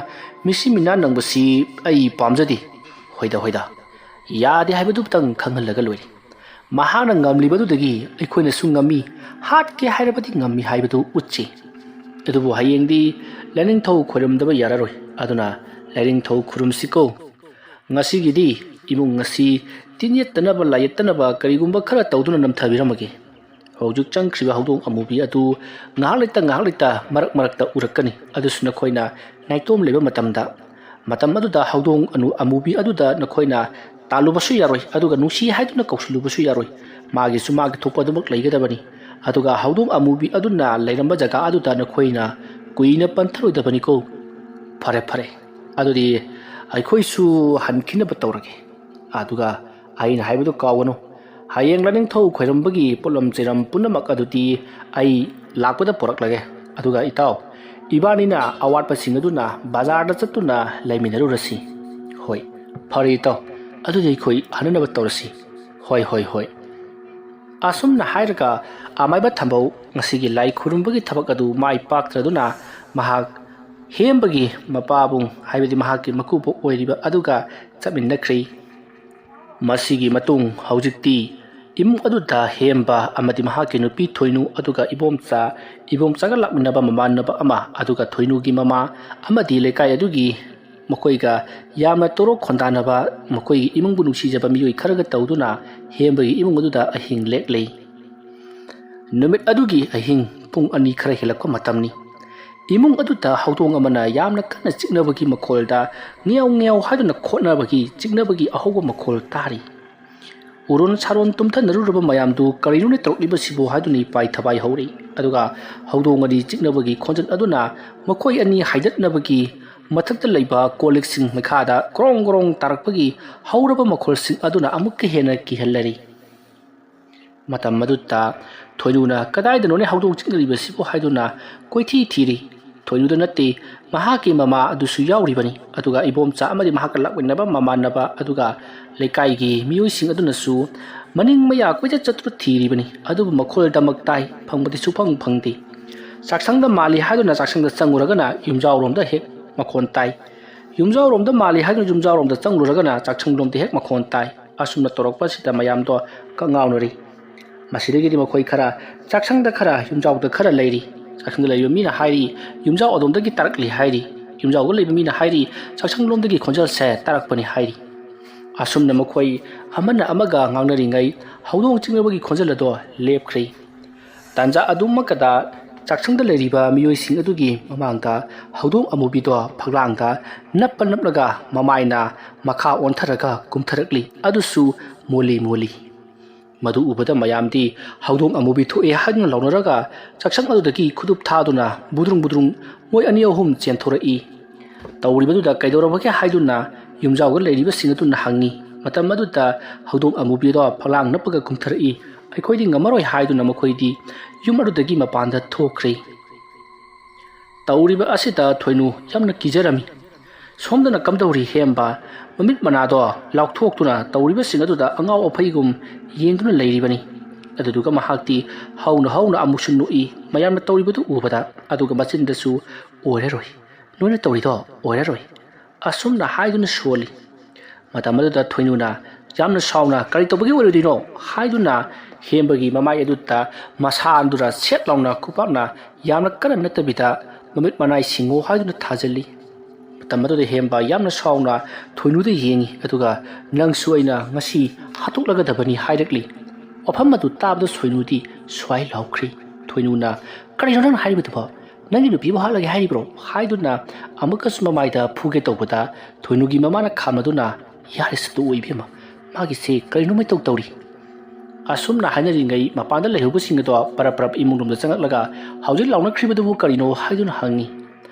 ꯃꯤꯁꯤ ꯃꯤꯅꯥ ꯅꯪꯕꯁꯤ ꯑꯩ ꯄꯥꯝꯖꯗꯦ꯫ ꯍꯣꯏꯗ, ꯍꯣꯏꯗ, ꯌꯥꯗꯦ ꯍꯥꯏꯕꯗꯨꯇꯪ ꯈꯪꯍꯜꯂꯒ ꯂꯣꯏꯔꯦ꯫ ꯃꯍꯥꯛꯅ ꯉꯝꯂꯤꯕꯗꯨꯗꯒꯤ ꯑꯩꯈꯣꯏꯅꯁꯨ ꯉꯝꯃꯤ, ꯍꯥꯠꯀꯦ ꯍꯥꯏꯔꯕꯗꯤ ꯉꯝꯃꯤ ꯍꯥꯏꯕꯗꯨ ꯎꯠꯁꯤ꯫ ꯑꯗꯨꯕꯨ ꯍꯌꯦꯡꯗꯤ ꯂꯥꯏꯅꯤꯡꯊꯧ ꯈꯣꯏꯔꯝꯗꯕ ꯌꯥꯔꯔꯣꯏ꯫ ꯑꯗꯨꯅ ꯂꯥꯏꯅꯤꯡꯊꯧ ꯈꯨꯔꯨꯝꯁꯤꯀꯣ꯫ ꯉꯁꯤꯒꯤꯗꯤ ꯏꯃꯨꯡ ꯑꯁꯤ ꯇꯤꯟ ꯌꯦꯠꯇꯅꯕ, ꯂꯥꯏ ꯌꯦꯠꯇꯅꯕ ꯀꯔꯤꯒꯨꯝꯕ ꯈꯔ ꯇꯧꯗꯨꯅ ꯅꯝꯊꯕꯤꯔꯝꯃꯒꯦ꯫" ꯍꯧꯖꯤꯛ ꯆꯪꯈ꯭ꯔꯤꯕ ꯍꯧꯗꯣꯡ ꯑꯃꯨꯕꯤ ꯑꯗꯨ ꯉꯥꯏꯍꯥꯛ ꯂꯩꯇ ꯉꯥꯏꯍꯥꯛ ꯂꯩꯇ ꯃꯔꯛ ꯃꯔꯛꯇ ꯎꯔꯛꯀꯅꯤ꯫ ꯑꯗꯨꯁꯨ ꯅꯈꯣꯏꯅ ꯅꯥꯏꯇꯣꯝ ꯂꯩꯕ ꯃꯇꯝꯗ꯫ ꯃꯇꯝ ꯑꯗꯨꯗ ꯍꯧꯗꯣꯡ ꯑꯅꯨ-, ꯑꯃꯨꯕꯤ ꯑꯗꯨꯗ ꯅꯈꯣꯏꯅ ꯇꯥꯜꯂꯨꯕꯁꯨ ꯌꯥꯔꯣꯏ, ꯑꯗꯨꯒ ꯅꯨꯡꯁꯤ ꯍꯥꯏꯗꯨꯅ ꯀꯧꯁꯤꯜꯂꯨꯕꯁꯨ ꯌꯥꯔꯣꯏ꯫ ꯃꯥꯒꯤꯁꯨ ꯃꯥꯒꯤ ꯊꯣꯛꯄ ꯑꯗꯨꯃꯛ ꯂꯩꯒꯗꯕꯅꯤ꯫ ꯑꯗꯨꯒ ꯍꯧꯗꯣꯡ ꯑꯃꯨꯕꯤ ꯑꯗꯨꯅ ꯂꯩꯔꯝꯕ ꯖꯒꯥ ꯑꯗꯨꯗ ꯅꯈꯣꯏꯅ ꯀꯨꯏꯅ ꯄꯟꯊꯔꯣꯏꯗꯕꯅꯤꯀꯣ꯫ ꯐꯔꯦ, ꯐꯔꯦ꯫ ꯑꯗꯨꯗꯤ ꯑꯩꯈꯣꯏꯁꯨ ꯍꯟꯈꯤꯅꯕ ꯇꯧꯔꯒꯦ꯫ ꯑꯗꯨꯒ ꯑꯩꯅ ꯍꯥꯏꯕꯗꯨ ꯀꯥꯎꯒꯅꯨ꯫ ꯍꯌꯦꯡ ꯂꯥꯏꯅꯤꯡꯊꯧ ꯈꯣꯏꯔꯝꯕꯒꯤ ꯄꯣꯠꯂꯝ ꯆꯩꯔꯝ ꯄꯨꯝꯅꯃꯛ ꯑꯗꯨꯗꯤ ꯑꯩ ꯂꯥꯛꯄꯗ ꯄꯨꯔꯛꯂꯒꯦ꯫ ꯑꯗꯨꯒ ꯏꯇꯥꯎ, ꯏꯕꯥꯅꯤꯅ ꯑꯋꯥꯠꯄꯁꯤꯡ ꯑꯗꯨꯅ ꯕꯖꯥꯔꯗ ꯆꯠꯇꯨꯅ ꯂꯩꯃꯤꯟꯅꯔꯨꯔꯁꯤ꯫ ꯍꯣꯏ, ꯐꯔꯦ ꯏꯇꯥꯎ, ꯑꯗꯨꯗꯤ ꯑꯩꯈꯣꯏ ꯍꯟꯅꯅꯕ ꯇꯧꯔꯁꯤ꯫ ꯍꯣꯏ, ꯍꯣꯏ, ꯍꯣꯏ꯫ ꯑꯁꯨꯝꯅ ꯍꯥꯏꯔꯒ ꯑꯃꯥꯏꯕ ꯊꯝꯕꯧ ꯉꯁꯤꯒꯤ ꯂꯥꯏ ꯈꯨꯔꯨꯝꯕꯒꯤ ꯊꯕꯛ ꯑꯗꯨ ꯃꯥꯏ ꯄꯥꯛꯇ꯭ꯔꯗꯨꯅ ꯃꯍꯥꯛ ꯍꯦꯝꯕꯒꯤ ꯃꯄꯥꯕꯨꯡ, ꯍꯥꯏꯕꯗꯤ ꯃꯍꯥꯛꯀꯤ ꯃꯀꯨꯕꯣꯛ ꯑꯣꯏꯔꯤꯕ ꯑꯗꯨꯒ ꯆꯠꯃꯤꯟꯅꯈ꯭ꯔꯦ꯫ ꯃꯁꯤꯒꯤ ꯃꯇꯨꯡ ꯍꯧꯖꯤꯛꯇꯤ ꯏꯃꯨꯡ ꯑꯗꯨꯗ ꯍꯦꯝꯕ ꯑꯃꯗꯤ ꯃꯍꯥꯛꯀꯤ ꯅꯨꯄꯤ ꯊꯣꯏꯅꯨ ꯑꯗꯨꯒ ꯏꯕꯣꯝꯆꯥ, ꯏꯕꯣꯝꯆꯥꯒ ꯂꯥꯛꯃꯤꯟꯅꯕ ꯃꯃꯥꯟꯅꯕ ꯑꯃ, ꯑꯗꯨꯒ ꯊꯣꯏꯅꯨꯒꯤ ꯃꯃꯥ ꯑꯃꯗꯤ ꯂꯩꯀꯥꯏ ꯑꯗꯨꯒꯤ ꯃꯈꯣꯏꯒ ꯌꯥꯝꯅ ꯇꯣꯔꯣꯛ ꯈꯣꯟꯗꯥꯅꯕ ꯃꯈꯣꯏꯒꯤ ꯏꯃꯨꯡꯕꯨ ꯅꯨꯡꯁꯤꯖꯕ ꯃꯤꯑꯣꯏ ꯈꯔꯒ ꯇꯧꯗꯨꯅ ꯍꯦꯝꯕꯒꯤ ꯏꯃꯨꯡ ꯑꯗꯨꯗ ꯑꯍꯤꯡ ꯂꯦꯛꯂꯦ꯫ ꯅꯨꯃꯤꯠ ꯑꯗꯨꯒꯤ ꯑꯍꯤꯡ ꯄꯨꯡ ꯑꯅꯤ ꯈꯔ ꯍꯦꯜꯂꯛꯄ ꯃꯇꯝꯅꯤ꯫ ꯏꯃꯨꯡ ꯑꯗꯨꯗ ꯍꯧꯗꯣꯡ ꯑꯃꯅ ꯌꯥꯝꯅ ꯀꯟꯅ ꯆꯤꯛꯅꯕꯒꯤ ꯃꯈꯣꯜꯗ ꯉꯦꯌꯥꯎ ꯉꯦꯌꯥꯎ ꯍꯥꯏꯗꯨꯅ ꯈꯣꯠꯅꯕꯒꯤ ꯆꯤꯛꯅꯕꯒꯤ ꯑꯍꯧꯕ ꯃꯈꯣꯜ ꯇꯥꯔꯤ꯫ ꯎꯔꯣꯟ ꯁꯥꯔꯣꯟ ꯇꯨꯝꯊꯅꯔꯨꯔꯕ ꯃꯌꯥꯝꯗꯨ ꯀꯔꯤꯅꯣꯅꯦ ꯇꯧꯔꯛꯂꯤꯕꯁꯤꯕꯨ ꯍꯥꯏꯗꯨꯅ ꯏꯄꯥꯏ ꯊꯕꯥꯏ ꯍꯧꯔꯤ꯫ ꯑꯗꯨꯒ ꯍꯧꯗꯣꯡ ꯑꯅꯤ ꯆꯤꯛꯅꯕꯒꯤ ꯈꯣꯟꯖꯦꯜ ꯑꯗꯨꯅ ꯃꯈꯣꯏ ꯑꯅꯤ ꯍꯥꯏꯗꯠꯅꯕꯒꯤ ꯃꯊꯛꯇ ꯂꯩꯕ ꯀꯣꯜ ꯂꯤꯛꯁꯤꯡ ꯃꯈꯥꯗ ꯀ꯭ꯔꯣꯡ ꯀ꯭ꯔꯣꯡ ꯇꯥꯔꯛꯄꯒꯤ ꯍꯧꯔꯕ ꯃꯈꯣꯜꯁꯤꯡ ꯑꯗꯨꯅ ꯑꯃꯨꯛꯀ ꯍꯦꯟꯅ ꯀꯤꯍꯜꯂꯔꯤ꯫ ꯃꯇꯝ ꯑꯗꯨꯗ ꯊꯣꯏꯅꯨꯅ ꯀꯗꯥꯏꯗꯅꯣꯅꯦ ꯍꯧꯗꯣꯡ ꯆꯤꯛꯅꯔꯤꯕꯁꯤꯕꯨ ꯍꯥꯏꯗꯨꯅ ꯀꯣꯏꯊꯤ ꯊꯤꯔꯤ꯫ ꯊꯣꯏꯅꯨꯗ ꯅꯠꯇꯦ, ꯃꯍꯥꯛꯀꯤ ꯃꯃꯥ ꯑꯗꯨꯁꯨ ꯌꯥꯎꯔꯤꯕꯅꯤ꯫ ꯑꯗꯨꯒ ꯏꯕꯣꯝꯆꯥ ꯑꯃꯗꯤ ꯃꯍꯥꯛꯀ ꯂꯥꯛꯃꯤꯟꯅꯕ ꯃꯃꯥꯟꯅꯕ ꯑꯗꯨꯒ ꯂꯩꯀꯥꯏꯒꯤ ꯃꯤꯑꯣꯏꯁꯤꯡ ꯑꯗꯨꯅꯁꯨ ꯃꯅꯤꯡ ꯃꯌꯥ ꯀꯣꯏꯆꯠ ꯆꯠꯇꯨꯅ ꯊꯤꯔꯤꯕꯅꯤ꯫ ꯑꯗꯨꯕꯨ ꯃꯈꯣꯜꯗꯃꯛ ꯇꯥꯏ, ꯐꯪꯕꯗꯤ ꯁꯨꯐꯪ ꯐꯪꯗꯦ꯫ ꯆꯥꯛꯁꯪꯗ ꯃꯥꯜꯂꯤ ꯍꯥꯏꯗꯨꯅ ꯆꯥꯛꯁꯪꯗ ꯆꯪꯉꯨꯔꯒꯅ ꯌꯨꯝꯖꯥꯎꯔꯣꯝꯗ ꯍꯦꯛ ꯃꯈꯣꯟ ꯇꯥꯏ꯫ ꯌꯨꯝꯖꯥꯎꯔꯣꯝꯗ ꯃꯥꯜꯂꯤ ꯍꯥꯏꯗꯨꯅ ꯌꯨꯝꯖꯥꯎꯔꯣꯝꯗ ꯆꯪꯂꯨꯔꯒꯅ ꯆꯥꯛꯁꯪꯂꯣꯝꯗ ꯍꯦꯛ ꯃꯈꯣꯟ ꯇꯥꯏ꯫ ꯑꯁꯨꯝꯅ ꯇꯧꯔꯛꯄꯁꯤꯗ ꯃꯌꯥꯝꯗꯣ ꯀꯛꯉꯥꯎꯅꯔꯤ꯫ ꯃꯁꯤꯗꯒꯤꯗꯤ ꯃꯈꯣꯏ ꯈꯔ ꯆꯥꯛꯁꯪꯗ ꯈꯔ, ꯌꯨꯝꯖꯥꯎꯗ ꯈꯔ ꯂꯩꯔꯤ꯫ ꯆꯥꯛꯁꯪꯗ ꯂꯩꯔꯤꯕ ꯃꯤꯅ ꯍꯥꯏꯔꯤ, "ꯌꯨꯝꯖꯥꯎ ꯑꯗꯣꯝꯗꯒꯤ ꯇꯥꯔꯛꯂꯤ" ꯍꯥꯏꯔꯤ꯫ ꯌꯨꯝꯖꯥꯎꯗ ꯂꯩꯕ ꯃꯤꯅ ꯍꯥꯏꯔꯤ, "ꯆꯥꯛꯁꯪꯂꯣꯝꯗꯒꯤ ꯈꯣꯟꯖꯦꯜꯁꯦ ꯇꯥꯔꯛꯄꯅꯤ" ꯍꯥꯏꯔꯤ꯫ ꯑꯁꯨꯝꯅ ꯃꯈꯣꯏ ꯑꯃꯅ ꯑꯃꯒ ꯉꯥꯡꯅꯔꯤꯉꯩ ꯍꯧꯗꯣꯡ ꯆꯤꯛꯅꯕꯒꯤ ꯈꯣꯟꯖꯦꯜ ꯑꯗꯣ ꯂꯦꯞꯈ꯭ꯔꯦ꯫ ꯇꯥꯟꯖꯥ ꯑꯗꯨꯃꯛꯀꯗ ꯆꯥꯛꯁꯪꯗ ꯂꯩꯔꯤꯕ ꯃꯤꯑꯣꯏꯁꯤꯡ ꯑꯗꯨꯒꯤ ꯃꯃꯥꯡꯗ ꯍꯧꯗꯣꯡ ꯑꯃꯨꯕꯤꯗꯣ ꯐꯛꯂꯥꯡꯗ ꯅꯞꯄ ꯅꯞꯂꯒ ꯃꯃꯥꯏꯅ ꯃꯈꯥ ꯑꯣꯟꯊꯔꯒ ꯀꯨꯝꯊꯔꯛꯂꯤ, ꯑꯗꯨꯁꯨ ꯃꯣꯂꯤ ꯃꯣꯂꯤ꯫ ꯃꯗꯨ ꯎꯕꯗ ꯃꯌꯥꯝꯗꯤ ꯍꯧꯗꯣꯡ ꯑꯃꯨꯕꯤ ꯊꯣꯛꯑꯦ ꯍꯥꯏꯗꯨꯅ ꯂꯥꯎꯅꯔꯒ ꯆꯥꯛꯁꯪ ꯑꯗꯨꯗꯒꯤ ꯈꯨꯗꯨꯞ ꯊꯥꯗꯨꯅ ꯕꯨꯗ꯭ꯔꯨꯡ ꯕꯨꯗ꯭ꯔꯨꯡ ꯃꯣꯏ ꯑꯅꯤ ꯑꯍꯨꯝ ꯆꯦꯟꯊꯣꯔꯛꯏ꯫ ꯇꯧꯔꯤꯕꯗꯨꯗ ꯀꯩꯗꯧꯔꯕꯒꯦ ꯍꯥꯏꯗꯨꯅ ꯌꯨꯝꯖꯥꯎꯗ ꯂꯩꯔꯤꯕꯁꯤꯡ ꯑꯗꯨꯅ ꯍꯪꯉꯤ꯫ ꯃꯇꯝ ꯑꯗꯨꯗ ꯍꯧꯗꯣꯡ ꯑꯃꯨꯕꯤꯗꯣ ꯐꯛꯂꯥꯡ ꯅꯞꯄꯒ ꯀꯨꯝꯊꯔꯛꯏ꯫ ꯑꯩꯈꯣꯏꯗꯤ ꯉꯝꯃꯔꯣꯏ ꯍꯥꯏꯗꯨꯅ ꯃꯈꯣꯏꯗꯤ ꯌꯨꯝ ꯑꯗꯨꯗꯒꯤ ꯃꯄꯥꯟꯗ ꯊꯣꯛꯈ꯭ꯔꯦ꯫ ꯇꯧꯔꯤꯕ ꯑꯁꯤꯗ ꯊꯣꯏꯅꯨ ꯌꯥꯝꯅ ꯀꯤꯖꯔꯝꯃꯤ꯫ ꯁꯣꯝꯗꯅ ꯀꯝꯗꯧꯔꯤ ꯍꯦꯝꯕ? ꯃꯃꯤꯠ ꯃꯅꯥꯗꯣ ꯂꯥꯎꯊꯣꯛꯇꯨꯅ ꯇꯧꯔꯤꯕꯁꯤꯡ ꯑꯗꯨꯗ ꯑꯉꯥꯎ ꯑꯐꯩꯒꯨꯝ ꯌꯦꯡꯗꯨꯅ ꯂꯩꯔꯤꯕꯅꯤ꯫ ꯑꯗꯨꯗꯨꯒ ꯃꯍꯥꯛꯇꯤ ꯍꯧꯅ ꯍꯧꯅ ꯑꯃꯨꯛꯁꯨ ꯅꯣꯛꯏ, ꯃꯌꯥꯝꯅ ꯇꯧꯔꯤꯕꯗꯨ ꯎꯕꯗ꯫ ꯑꯗꯨꯒ ꯃꯆꯤꯟꯗꯁꯨ, "ꯑꯣꯏꯔꯔꯣꯏ, ꯅꯣꯏꯅ ꯇꯧꯔꯤꯗꯣ ꯑꯣꯏꯔꯔꯣꯏ" ꯑꯁꯨꯝꯅ ꯍꯥꯏꯗꯨꯅ ꯁꯣꯜꯂꯤ꯫ ꯃꯇꯝ ꯑꯗꯨꯗ ꯊꯣꯏꯅꯨꯅ ꯌꯥꯝꯅ ꯁꯥꯎꯅ, "ꯀꯔꯤ ꯇꯧꯕꯒꯤ ꯑꯣꯏꯔꯣꯏꯗꯣꯏꯅꯣ?" ꯍꯥꯏꯗꯨꯅ ꯍꯦꯝꯕꯒꯤ ꯃꯃꯥꯏ ꯑꯗꯨꯗ ꯃꯁꯥꯗꯨꯅ ꯁꯦꯠ ꯂꯥꯎꯅ ꯈꯨꯄꯥꯛꯅ ꯌꯥꯝꯅ ꯀꯟꯅ ꯅꯠꯇꯕꯤꯗ ꯃꯃꯤꯠ ꯃꯅꯥꯏ ꯁꯤꯡꯉꯣ ꯍꯥꯏꯗꯨꯅ ꯊꯥꯖꯤꯜꯂꯤ꯫ ꯃꯇꯝ ꯑꯗꯨꯗ ꯍꯦꯝꯕ ꯌꯥꯝꯅ ꯁꯥꯎꯅ ꯊꯣꯏꯅꯨꯗ ꯌꯦꯡꯉꯤ, ꯑꯗꯨꯒ "ꯅꯪꯁꯨ ꯑꯩꯅ ꯉꯁꯤ ꯍꯥꯠꯇꯣꯛꯂꯒꯗꯕꯅꯤ" ꯍꯥꯏꯔꯛꯂꯤ꯫ ꯋꯥꯐꯝ ꯑꯗꯨ ꯇꯥꯕꯗ ꯊꯣꯏꯅꯨꯗꯤ ꯁ꯭ꯋꯥꯏ ꯂꯥꯎꯈ꯭ꯔꯤ꯫ ꯊꯣꯏꯅꯨꯅ, "ꯀꯔꯤꯅꯣ ꯅꯪꯅ ꯍꯥꯏꯔꯤꯕꯗꯨꯕꯣ? "ꯅꯪꯒꯤ ꯅꯨꯄꯤꯕꯨ ꯍꯥꯠꯂꯒꯦ ꯍꯥꯏꯔꯤꯕ꯭ꯔꯣ?" ꯍꯥꯏꯗꯨꯅ ꯑꯃꯨꯛꯀꯁꯨ ꯃꯃꯥꯏꯗ ꯐꯨꯒꯦ ꯇꯧꯕꯗ, ꯊꯣꯏꯅꯨꯒꯤ ꯃꯃꯥꯅ ꯈꯥꯝꯃꯗꯨꯅ, "ꯌꯥꯔꯦꯁꯦ, ꯇꯣꯛꯑꯣ ꯏꯕꯦꯝꯃ, ꯃꯥꯒꯤꯁꯦ ꯀꯔꯤꯅꯣꯃ ꯏꯇꯧ ꯇꯧꯔꯤ"꯫ ꯑꯁꯨꯝꯅ ꯍꯥꯏꯅꯔꯤꯉꯩ, ꯃꯄꯥꯟꯗ ꯂꯩꯍꯧꯕꯁꯤꯡ ꯑꯗꯣ ꯄꯔꯞ ꯄꯔꯞ ꯏꯃꯨꯡ ꯂꯣꯝꯗ ꯆꯪꯂꯛꯂꯒ, "ꯍꯧꯖꯤꯛ ꯂꯥꯎꯅꯈ꯭ꯔꯤꯕꯗꯨꯕꯨ ꯀꯔꯤꯅꯣ?" ꯍꯥꯏꯗꯨꯅ ꯍꯪꯉꯤ꯫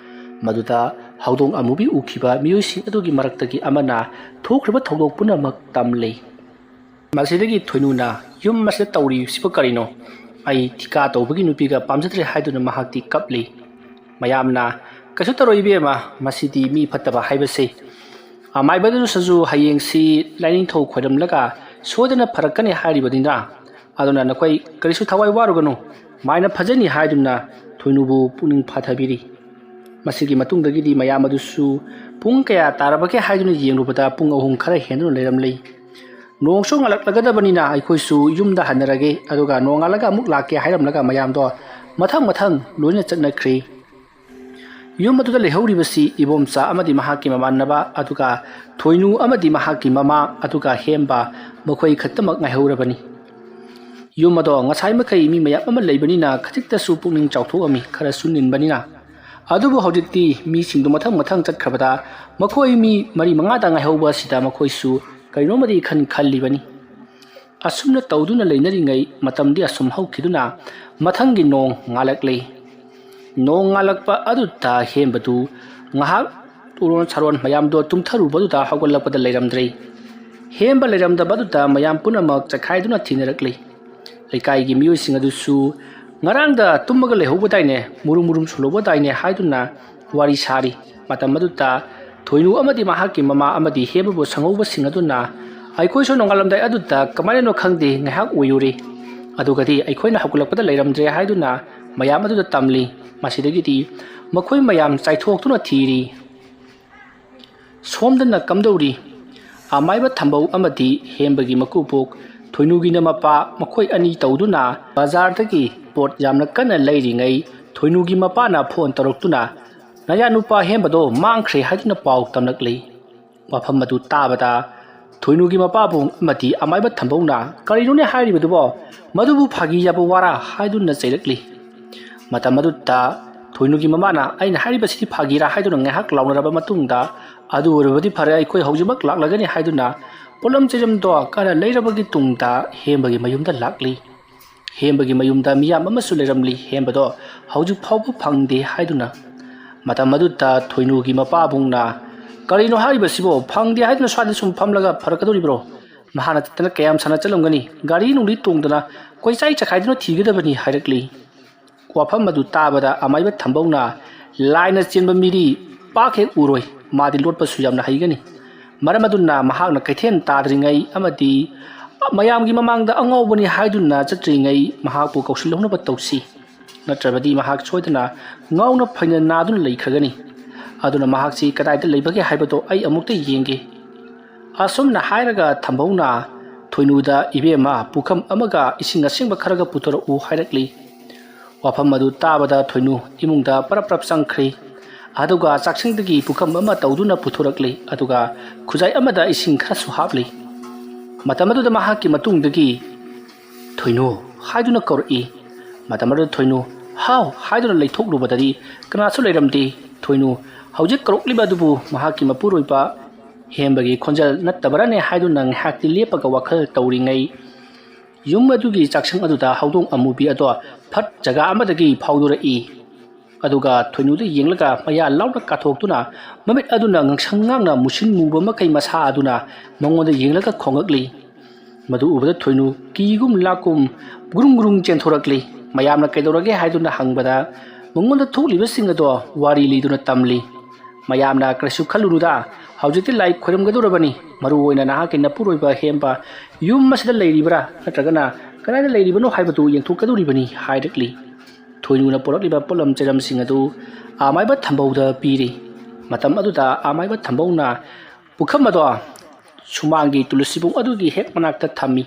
ꯃꯗꯨꯗ ꯍꯧꯗꯣꯡ ꯑꯃꯨꯕꯤ ꯎꯈꯤꯕ ꯃꯤꯑꯣꯏꯁꯤꯡ ꯑꯗꯨꯒꯤ ꯃꯔꯛꯇꯒꯤ ꯑꯃꯅ ꯊꯣꯛꯈ꯭ꯔꯤꯕ ꯊꯧꯗꯣꯛ ꯄꯨꯝꯅꯃꯛ ꯇꯝꯂꯤ꯫ ꯃꯁꯤꯗꯒꯤ ꯊꯣꯏꯅꯨꯅ, "ꯌꯨꯝ ꯑꯁꯤꯗ ꯇꯧꯔꯤꯕꯁꯤꯕꯨ ꯀꯔꯤꯅꯣ? ꯑꯩ ꯊꯤꯀꯥ ꯇꯧꯕꯒꯤ ꯅꯨꯄꯤꯒ ꯄꯥꯝꯖꯗ꯭ꯔꯦ" ꯍꯥꯏꯗꯨꯅ ꯃꯍꯥꯛꯇꯤ ꯀꯞꯂꯤ꯫ ꯃꯌꯥꯝꯅ, "ꯀꯩꯁꯨ ꯇꯧꯔꯣꯏ ꯏꯕꯦꯝꯃ, ꯃꯁꯤꯗꯤ ꯃꯤ ꯐꯠꯇꯕ ꯍꯥꯏꯕꯁꯦ꯫ ꯑꯃꯥꯏꯕꯗꯨꯁꯨ ꯍꯌꯦꯡꯁꯤ ꯂꯥꯏꯅꯤꯡꯊꯧ ꯈꯣꯏꯔꯝꯂꯒ ꯁꯣꯏꯗꯅ ꯐꯔꯛꯀꯅꯤ ꯍꯥꯏꯔꯤꯕꯅꯤꯅ, ꯑꯗꯨꯅ ꯅꯈꯣꯏ ꯀꯔꯤꯁꯨ ꯊꯋꯥꯏ ꯋꯥꯔꯨꯒꯅꯨ, ꯃꯥꯏꯅ ꯐꯖꯅꯤ" ꯍꯥꯏꯗꯨꯅ ꯊꯣꯏꯅꯨꯕꯨ ꯄꯨꯛꯅꯤꯡ ꯐꯥꯊꯕꯤꯔꯤ꯫ ꯃꯁꯤꯒꯤ ꯃꯇꯨꯡꯗꯒꯤꯗꯤ ꯃꯌꯥꯝ ꯑꯗꯨꯁꯨ ꯄꯨꯡ ꯀꯌꯥ ꯇꯥꯔꯕꯒꯦ ꯍꯥꯏꯗꯨꯅ ꯌꯦꯡꯂꯨꯕꯗ ꯄꯨꯡ ꯑꯍꯨꯝ ꯈꯔ ꯍꯦꯟꯗꯨꯅ ꯂꯩꯔꯝꯂꯦ꯫ "ꯅꯣꯡꯁꯨ ꯉꯥꯜꯂꯛꯂꯒꯗꯕꯅꯤꯅ ꯑꯩꯈꯣꯏꯁꯨ ꯌꯨꯝꯗ ꯍꯟꯅꯔꯒꯦ, ꯑꯗꯨꯒ ꯅꯣꯡꯉꯥꯜꯂꯒ ꯑꯃꯨꯛ ꯂꯥꯛꯀꯦ" ꯍꯥꯏꯔꯝꯂꯒ ꯃꯌꯥꯝꯗꯣ ꯃꯊꯪ ꯃꯊꯪ ꯂꯣꯏꯅ ꯆꯠꯅꯈ꯭ꯔꯦ꯫ ꯌꯨꯝ ꯑꯗꯨꯗ ꯂꯩꯍꯧꯔꯤꯕꯁꯤ ꯏꯕꯣꯝꯆꯥ ꯑꯃꯗꯤ ꯃꯍꯥꯛꯀꯤ ꯃꯃꯥꯟꯅꯕ, ꯑꯗꯨꯒ ꯊꯣꯏꯅꯨ ꯑꯃꯗꯤ ꯃꯍꯥꯛꯀꯤ ꯃꯃꯥ, ꯑꯗꯨꯒ ꯍꯦꯝꯕ, ꯃꯈꯣꯏ ꯈꯛꯇꯃꯛ ꯉꯥꯏꯍꯧꯔꯕꯅꯤ꯫ ꯌꯨꯝ ꯑꯗꯣ ꯉꯁꯥꯏ ꯃꯈꯩ ꯃꯤ ꯃꯌꯥꯝ ꯑꯃ ꯂꯩꯕꯅꯤꯅ ꯈꯖꯤꯛꯇꯁꯨ ꯄꯨꯛꯅꯤꯡ ꯆꯥꯎꯊꯣꯛꯑꯝꯃꯤ, ꯈꯔꯁꯨ ꯅꯤꯟꯕꯅꯤꯅ꯫ ꯑꯗꯨꯕꯨ ꯍꯧꯖꯤꯛꯇꯤ ꯃꯤꯁꯤꯡꯗꯨ ꯃꯊꯪ ꯃꯊꯪ ꯆꯠꯈ꯭ꯔꯕꯗ ꯃꯈꯣꯏ ꯃꯤ ꯃꯔꯤ ꯃꯉꯥꯗ ꯉꯥꯏꯍꯧꯕ ꯑꯁꯤꯗ ꯃꯈꯣꯏꯁꯨ ꯀꯔꯤꯅꯣꯃꯗꯤ ꯈꯟ ꯈꯜꯂꯤꯕꯅꯤ꯫ ꯑꯁꯨꯝꯅ ꯇꯧꯗꯨꯅ ꯂꯩꯅꯔꯤꯉꯩ ꯃꯇꯝꯗꯤ ꯑꯁꯨꯝ ꯍꯧꯈꯤꯗꯨꯅ ꯃꯊꯪꯒꯤ ꯅꯣꯡ ꯉꯥꯜꯂꯛꯂꯦ꯫ ꯅꯣꯡ ꯉꯥꯜꯂꯛꯄ ꯑꯗꯨꯗ ꯍꯦꯝꯕꯗꯨ ꯉꯥꯏꯍꯥꯛ ꯎꯔꯣꯟ ꯁꯥꯔꯣꯟ ꯃꯌꯥꯝꯗꯣ ꯇꯨꯝꯊꯔꯨꯕꯗꯨꯗ ꯍꯧꯒꯠꯂꯛꯄꯗ ꯂꯩꯔꯝꯗ꯭ꯔꯦ꯫ ꯍꯦꯝꯕ ꯂꯩꯔꯝꯗꯕ ꯑꯗꯨꯗ ꯃꯌꯥꯝ ꯄꯨꯝꯅꯃꯛ ꯆꯈꯥꯏꯗꯨꯅ ꯊꯤꯅꯔꯛꯂꯤ꯫ ꯂꯩꯀꯥꯏꯒꯤ ꯃꯤꯑꯣꯏꯁꯤꯡ ꯑꯗꯨꯁꯨ, "ꯉꯔꯥꯡꯗ ꯇꯨꯝꯃꯒ ꯂꯩꯍꯧꯕꯗꯥꯏꯅꯦ, ꯃꯨꯔꯨꯝ ꯃꯨꯔꯨꯝ ꯁꯣꯜꯍꯧꯕꯗꯥꯏꯅꯦ" ꯍꯥꯏꯗꯨꯅ ꯋꯥꯔꯤ ꯁꯥꯔꯤ꯫ ꯃꯇꯝ ꯑꯗꯨꯗ ꯊꯣꯏꯅꯨ ꯑꯃꯗꯤ ꯃꯍꯥꯛꯀꯤ ꯃꯃꯥ ꯑꯃꯗꯤ ꯍꯦꯝꯕꯕꯨ ꯁꯪꯍꯧꯕꯁꯤꯡ ꯑꯗꯨꯅ, "ꯑꯩꯈꯣꯏꯁꯨ ꯅꯣꯡꯉꯥꯜꯂꯝꯗꯥꯏ ꯑꯗꯨꯗ ꯀꯃꯥꯏꯅꯅꯣ ꯈꯪꯗꯦ, ꯉꯥꯏꯍꯥꯛ ꯎꯏꯔꯨꯔꯦ, ꯑꯗꯨꯒꯗꯤ ꯑꯩꯈꯣꯏꯅ ꯍꯧꯒꯠꯂꯛꯄꯗ ꯂꯩꯔꯝꯗ꯭ꯔꯦ" ꯍꯥꯏꯗꯨꯅ ꯃꯌꯥꯝ ꯑꯗꯨꯗ ꯇꯝꯂꯤ꯫ ꯃꯁꯤꯗꯒꯤꯗꯤ ꯃꯈꯣꯏ ꯃꯌꯥꯝ ꯆꯥꯏꯊꯣꯛꯇꯨꯅ ꯊꯤꯔꯤ꯫ ꯁꯣꯝꯗꯅ ꯀꯝꯗꯧꯔꯤ? ꯑꯃꯥꯏꯕ ꯊꯝꯕꯧ ꯑꯃꯗꯤ ꯍꯦꯝꯕꯒꯤ ꯃꯀꯨꯕꯣꯛ ꯊꯣꯏꯅꯨꯒꯤꯅ ꯃꯄꯥ, ꯃꯈꯣꯏ ꯑꯅꯤ ꯇꯧꯗꯨꯅ ꯕꯖꯥꯔꯗꯒꯤ ꯄꯣꯠ ꯌꯥꯝꯅ ꯀꯟꯅ ꯂꯩꯔꯤꯉꯩ, ꯊꯣꯏꯅꯨꯒꯤ ꯃꯄꯥꯅ ꯐꯣꯟ ꯇꯧꯔꯛꯇꯨꯅ, "ꯅꯌꯥꯅꯨꯄꯥ ꯍꯦꯝꯕꯗꯣ ꯃꯥꯡꯈ꯭ꯔꯦ" ꯍꯥꯏꯗꯨꯅ ꯄꯥꯎ ꯇꯝꯂꯛꯂꯤ꯫ ꯋꯥꯐꯝ ꯑꯗꯨ ꯇꯥꯕꯗ ꯊꯣꯏꯅꯨꯒꯤ ꯃꯄꯥꯕꯨꯡ ꯑꯃꯗꯤ ꯑꯃꯥꯏꯕ ꯊꯝꯕꯧꯅ, "ꯀꯔꯤꯅꯣꯅꯦ ꯍꯥꯏꯔꯤꯕꯗꯨꯕꯣ? ꯃꯗꯨꯕꯨ ꯐꯥꯒꯤ ꯌꯥꯕ ꯋꯥꯔꯥ?" ꯍꯥꯏꯗꯨꯅ ꯆꯩꯔꯛꯂꯤ꯫ ꯃꯇꯝ ꯑꯗꯨꯗ ꯊꯣꯏꯅꯨꯒꯤ ꯃꯃꯥꯅ "ꯑꯩꯅ ꯍꯥꯏꯔꯤꯕꯁꯤꯗꯤ ꯐꯥꯒꯤꯔꯥ?" ꯍꯥꯏꯗꯨꯅ ꯉꯥꯏꯍꯥꯛ ꯂꯥꯎꯅꯔꯕ ꯃꯇꯨꯡꯗ, "ꯑꯗꯨ ꯑꯣꯏꯔꯕꯗꯤ ꯐꯔꯦ, ꯑꯩꯈꯣꯏ ꯍꯧꯖꯤꯛꯃꯛ ꯂꯥꯛꯂꯒꯅꯤ" ꯍꯥꯏꯗꯨꯅ ꯄꯣꯠꯂꯝ ꯆꯩꯔꯝꯗꯣ ꯀꯟꯅ ꯂꯩꯔꯕꯒꯤ ꯇꯨꯡꯗ ꯍꯦꯝꯕꯒꯤ ꯃꯌꯨꯝꯗ ꯂꯥꯛꯂꯤ꯫ ꯍꯦꯝꯕꯒꯤ ꯃꯌꯨꯝꯗ ꯃꯤꯌꯥꯝ ꯑꯃꯁꯨ ꯂꯩꯔꯝꯂꯤ꯫ ꯍꯦꯝꯕꯗꯣ ꯍꯧꯖꯤꯛ ꯐꯥꯎꯕ ꯐꯪꯗꯦ ꯍꯥꯏꯗꯨꯅ꯫ ꯃꯇꯝ ꯑꯗꯨꯗ ꯊꯣꯏꯅꯨꯒꯤ ꯃꯄꯥꯕꯨꯡꯅ, "ꯀꯔꯤꯅꯣ ꯍꯥꯏꯔꯤꯕꯁꯤꯕꯣ? ꯐꯪꯗꯦ ꯍꯥꯏꯗꯨꯅ ꯁ꯭ꯋꯥꯏꯗ ꯁꯨꯝ ꯐꯝꯂꯒ ꯐꯔꯛꯀꯗꯧꯔꯤꯕ꯭ꯔꯣ? ꯃꯍꯥꯛꯅ ꯆꯠꯇꯅ ꯀꯌꯥꯝ ꯁꯥꯟꯅ ꯆꯠꯂꯝꯒꯅꯤ? ꯒꯥꯔꯤ ꯅꯨꯡꯂꯤ ꯇꯣꯡꯗꯅ ꯀꯣꯏꯆꯥꯏ ꯆꯈꯥꯏꯗꯨꯅ ꯊꯤꯒꯗꯕꯅꯤ" ꯍꯥꯏꯔꯛꯂꯤ꯫ ꯋꯥꯐꯝ ꯑꯗꯨ ꯇꯥꯕꯗ ꯑꯃꯥꯏꯕ ꯊꯝꯕꯧꯅ, "ꯂꯥꯏꯅ ꯆꯦꯟꯕ ꯃꯤꯗꯤ ꯄꯥꯛ ꯍꯦꯛ ꯎꯔꯣꯏ, ꯃꯥꯗꯤ ꯂꯣꯠꯄꯁꯨ ꯌꯥꯝꯅ ꯍꯩꯒꯅꯤ꯫ ꯃꯔꯝ ꯑꯗꯨꯅ ꯃꯍꯥꯛꯅ ꯀꯩꯊꯦꯜ ꯇꯥꯗ꯭ꯔꯤꯉꯩ ꯑꯃꯗꯤ ꯃꯌꯥꯝꯒꯤ ꯃꯃꯥꯡꯗ ꯑꯉꯥꯎꯕꯅꯤ ꯍꯥꯏꯗꯨꯅ ꯆꯠꯇ꯭ꯔꯤꯉꯩ ꯃꯍꯥꯛꯄꯨ ꯀꯧꯁꯤꯜꯍꯧꯅꯕ ꯇꯧꯁꯤ꯫ ꯅꯠꯇ꯭ꯔꯕꯗꯤ ꯃꯍꯥꯛ ꯁꯣꯏꯗꯅ ꯉꯥꯎꯅ ꯐꯩꯅ ꯅꯥꯗꯨꯅ ꯂꯩꯈ꯭ꯔꯒꯅꯤ꯫ ꯑꯗꯨꯅ ꯃꯍꯥꯛꯁꯤ ꯀꯗꯥꯏꯗ ꯂꯩꯕꯒꯦ ꯍꯥꯏꯕꯗꯣ ꯑꯩ ꯑꯃꯨꯛꯇ ꯌꯦꯡꯒꯦ"꯫ ꯑꯁꯨꯝꯅ ꯍꯥꯏꯔꯒ ꯊꯝꯕꯧꯅ ꯊꯣꯏꯅꯨꯗ, "ꯏꯕꯦꯝꯃ, ꯄꯨꯈꯝ ꯑꯃꯒ ꯏꯁꯤꯡ ꯑꯁꯦꯡꯕ ꯈꯔꯒ ꯄꯨꯊꯣꯔꯛꯎ" ꯍꯥꯏꯔꯛꯂꯤ꯫ ꯋꯥꯐꯝ ꯑꯗꯨ ꯇꯥꯕꯗ ꯊꯣꯏꯅꯨ ꯏꯃꯨꯡꯗ ꯄꯔꯞ ꯄꯔꯞ ꯆꯪꯈ꯭ꯔꯤ꯫ ꯑꯗꯨꯒ ꯆꯥꯛꯁꯪꯗꯒꯤ ꯄꯨꯈꯝ ꯑꯃ ꯇꯧꯗꯨꯅ ꯄꯨꯊꯣꯔꯛꯂꯤ꯫ ꯑꯗꯨꯒ ꯈꯨꯖꯥꯏ ꯑꯃꯗ ꯏꯁꯤꯡ ꯈꯔꯁꯨ ꯍꯥꯞꯂꯤ꯫ ꯃꯇꯝ ꯑꯗꯨꯗ ꯃꯍꯥꯛꯀꯤ ꯃꯇꯨꯡꯗꯒꯤ "ꯊꯣꯏꯅꯨ" ꯍꯥꯏꯗꯨꯅ ꯀꯧꯔꯛꯏ꯫ ꯃꯇꯝ ꯑꯗꯨꯗ ꯊꯣꯏꯅꯨ "ꯍꯥꯎ" ꯍꯥꯏꯗꯨꯅ ꯂꯩꯊꯣꯛꯂꯨꯕꯗꯗꯤ ꯀꯅꯥꯁꯨ ꯂꯩꯔꯝꯗꯦ꯫ ꯊꯣꯏꯅꯨ ꯍꯧꯖꯤꯛ ꯀꯧꯔꯛꯂꯤꯕ ꯑꯗꯨꯕꯨ ꯃꯍꯥꯛꯀꯤ ꯃꯄꯨꯔꯣꯏꯕ ꯍꯦꯝꯕꯒꯤ ꯈꯣꯟꯖꯦꯜ ꯅꯠꯇꯕꯔꯅꯦ ꯍꯥꯏꯗꯨꯅ ꯉꯥꯏꯍꯥꯛꯇꯤ ꯂꯦꯞꯄꯒ ꯋꯥꯈꯜ ꯇꯧꯔꯤꯉꯩ, ꯌꯨꯝ ꯑꯗꯨꯒꯤ ꯆꯥꯛꯁꯪ ꯑꯗꯨꯗ ꯍꯧꯗꯣꯡ ꯑꯃꯨꯕꯤ ꯑꯗꯣ ꯐꯠ ꯖꯒꯥ ꯑꯃꯗꯒꯤ ꯐꯥꯎꯗꯣꯔꯛꯏ꯫ ꯑꯗꯨꯒ ꯊꯣꯏꯅꯨꯗ ꯌꯦꯡꯂꯒ ꯃꯌꯥ ꯂꯥꯎꯅ ꯀꯥꯊꯣꯛꯇꯨꯅ, ꯃꯃꯤꯠ ꯑꯗꯨꯅ ꯉꯥꯡꯁꯪ ꯉꯥꯡꯅ ꯃꯨꯁꯤꯟ ꯃꯨꯕ ꯃꯈꯩ ꯃꯁꯥ ꯑꯗꯨꯅ ꯃꯉꯣꯟꯗ ꯌꯦꯡꯂꯒ ꯈꯣꯡꯉꯛꯂꯤ꯫ ꯃꯗꯨ ꯎꯕꯗ ꯊꯣꯏꯅꯨ ꯀꯤꯒꯨꯝ ꯂꯥꯛꯀꯨꯝ ꯒꯨꯔꯨꯡ ꯒꯨꯔꯨꯡ ꯆꯦꯟꯊꯣꯔꯛꯂꯤ꯫ ꯃꯌꯥꯝꯅ ꯀꯩꯗꯧꯔꯒꯦ ꯍꯥꯏꯗꯨꯅ ꯍꯪꯕꯗ, ꯃꯉꯣꯟꯗ ꯊꯣꯛꯂꯤꯕꯁꯤꯡ ꯑꯗꯣ ꯋꯥꯔꯤ ꯂꯤꯗꯨꯅ ꯇꯝꯂꯤ꯫ ꯃꯌꯥꯝꯅ "ꯀꯔꯤꯁꯨ ꯈꯜꯂꯨꯅꯨꯗ, ꯍꯧꯖꯤꯛꯇꯤ ꯂꯥꯏ ꯈꯣꯏꯔꯝꯒꯗꯧꯔꯕꯅꯤ꯫ ꯃꯔꯨ ꯑꯣꯏꯅ ꯅꯍꯥꯛꯀꯤ ꯅꯄꯨꯔꯣꯏꯕ ꯍꯦꯝꯕ ꯌꯨꯝ ꯑꯁꯤꯗ ꯂꯩꯔꯤꯕ꯭ꯔꯥ ꯅꯠꯇ꯭ꯔꯒꯅ ꯀꯗꯥꯏꯗ ꯂꯩꯔꯤꯕꯅꯣ ꯍꯥꯏꯕꯗꯨ ꯌꯦꯡꯊꯣꯛꯀꯗꯧꯔꯤꯕꯅꯤ" ꯍꯥꯏꯔꯛꯂꯤ꯫ ꯊꯣꯏꯅꯨꯅ ꯄꯨꯔꯛꯂꯤꯕ ꯄꯣꯠꯂꯝ ꯆꯩꯔꯝꯁꯤꯡ ꯑꯗꯨ ꯑꯃꯥꯏꯕ ꯊꯝꯕꯧꯗ ꯄꯤꯔꯤ꯫ ꯃꯇꯝ ꯑꯗꯨꯗ ꯑꯃꯥꯏꯕ ꯊꯝꯕꯧꯅ ꯄꯨꯈꯝ ꯑꯗꯣ ꯁꯨꯃꯥꯡꯒꯤ ꯇꯨꯂꯁꯤꯕꯣꯡ ꯑꯗꯨꯒꯤ ꯍꯦꯛ ꯃꯅꯥꯛꯇ ꯊꯝꯃꯤ꯫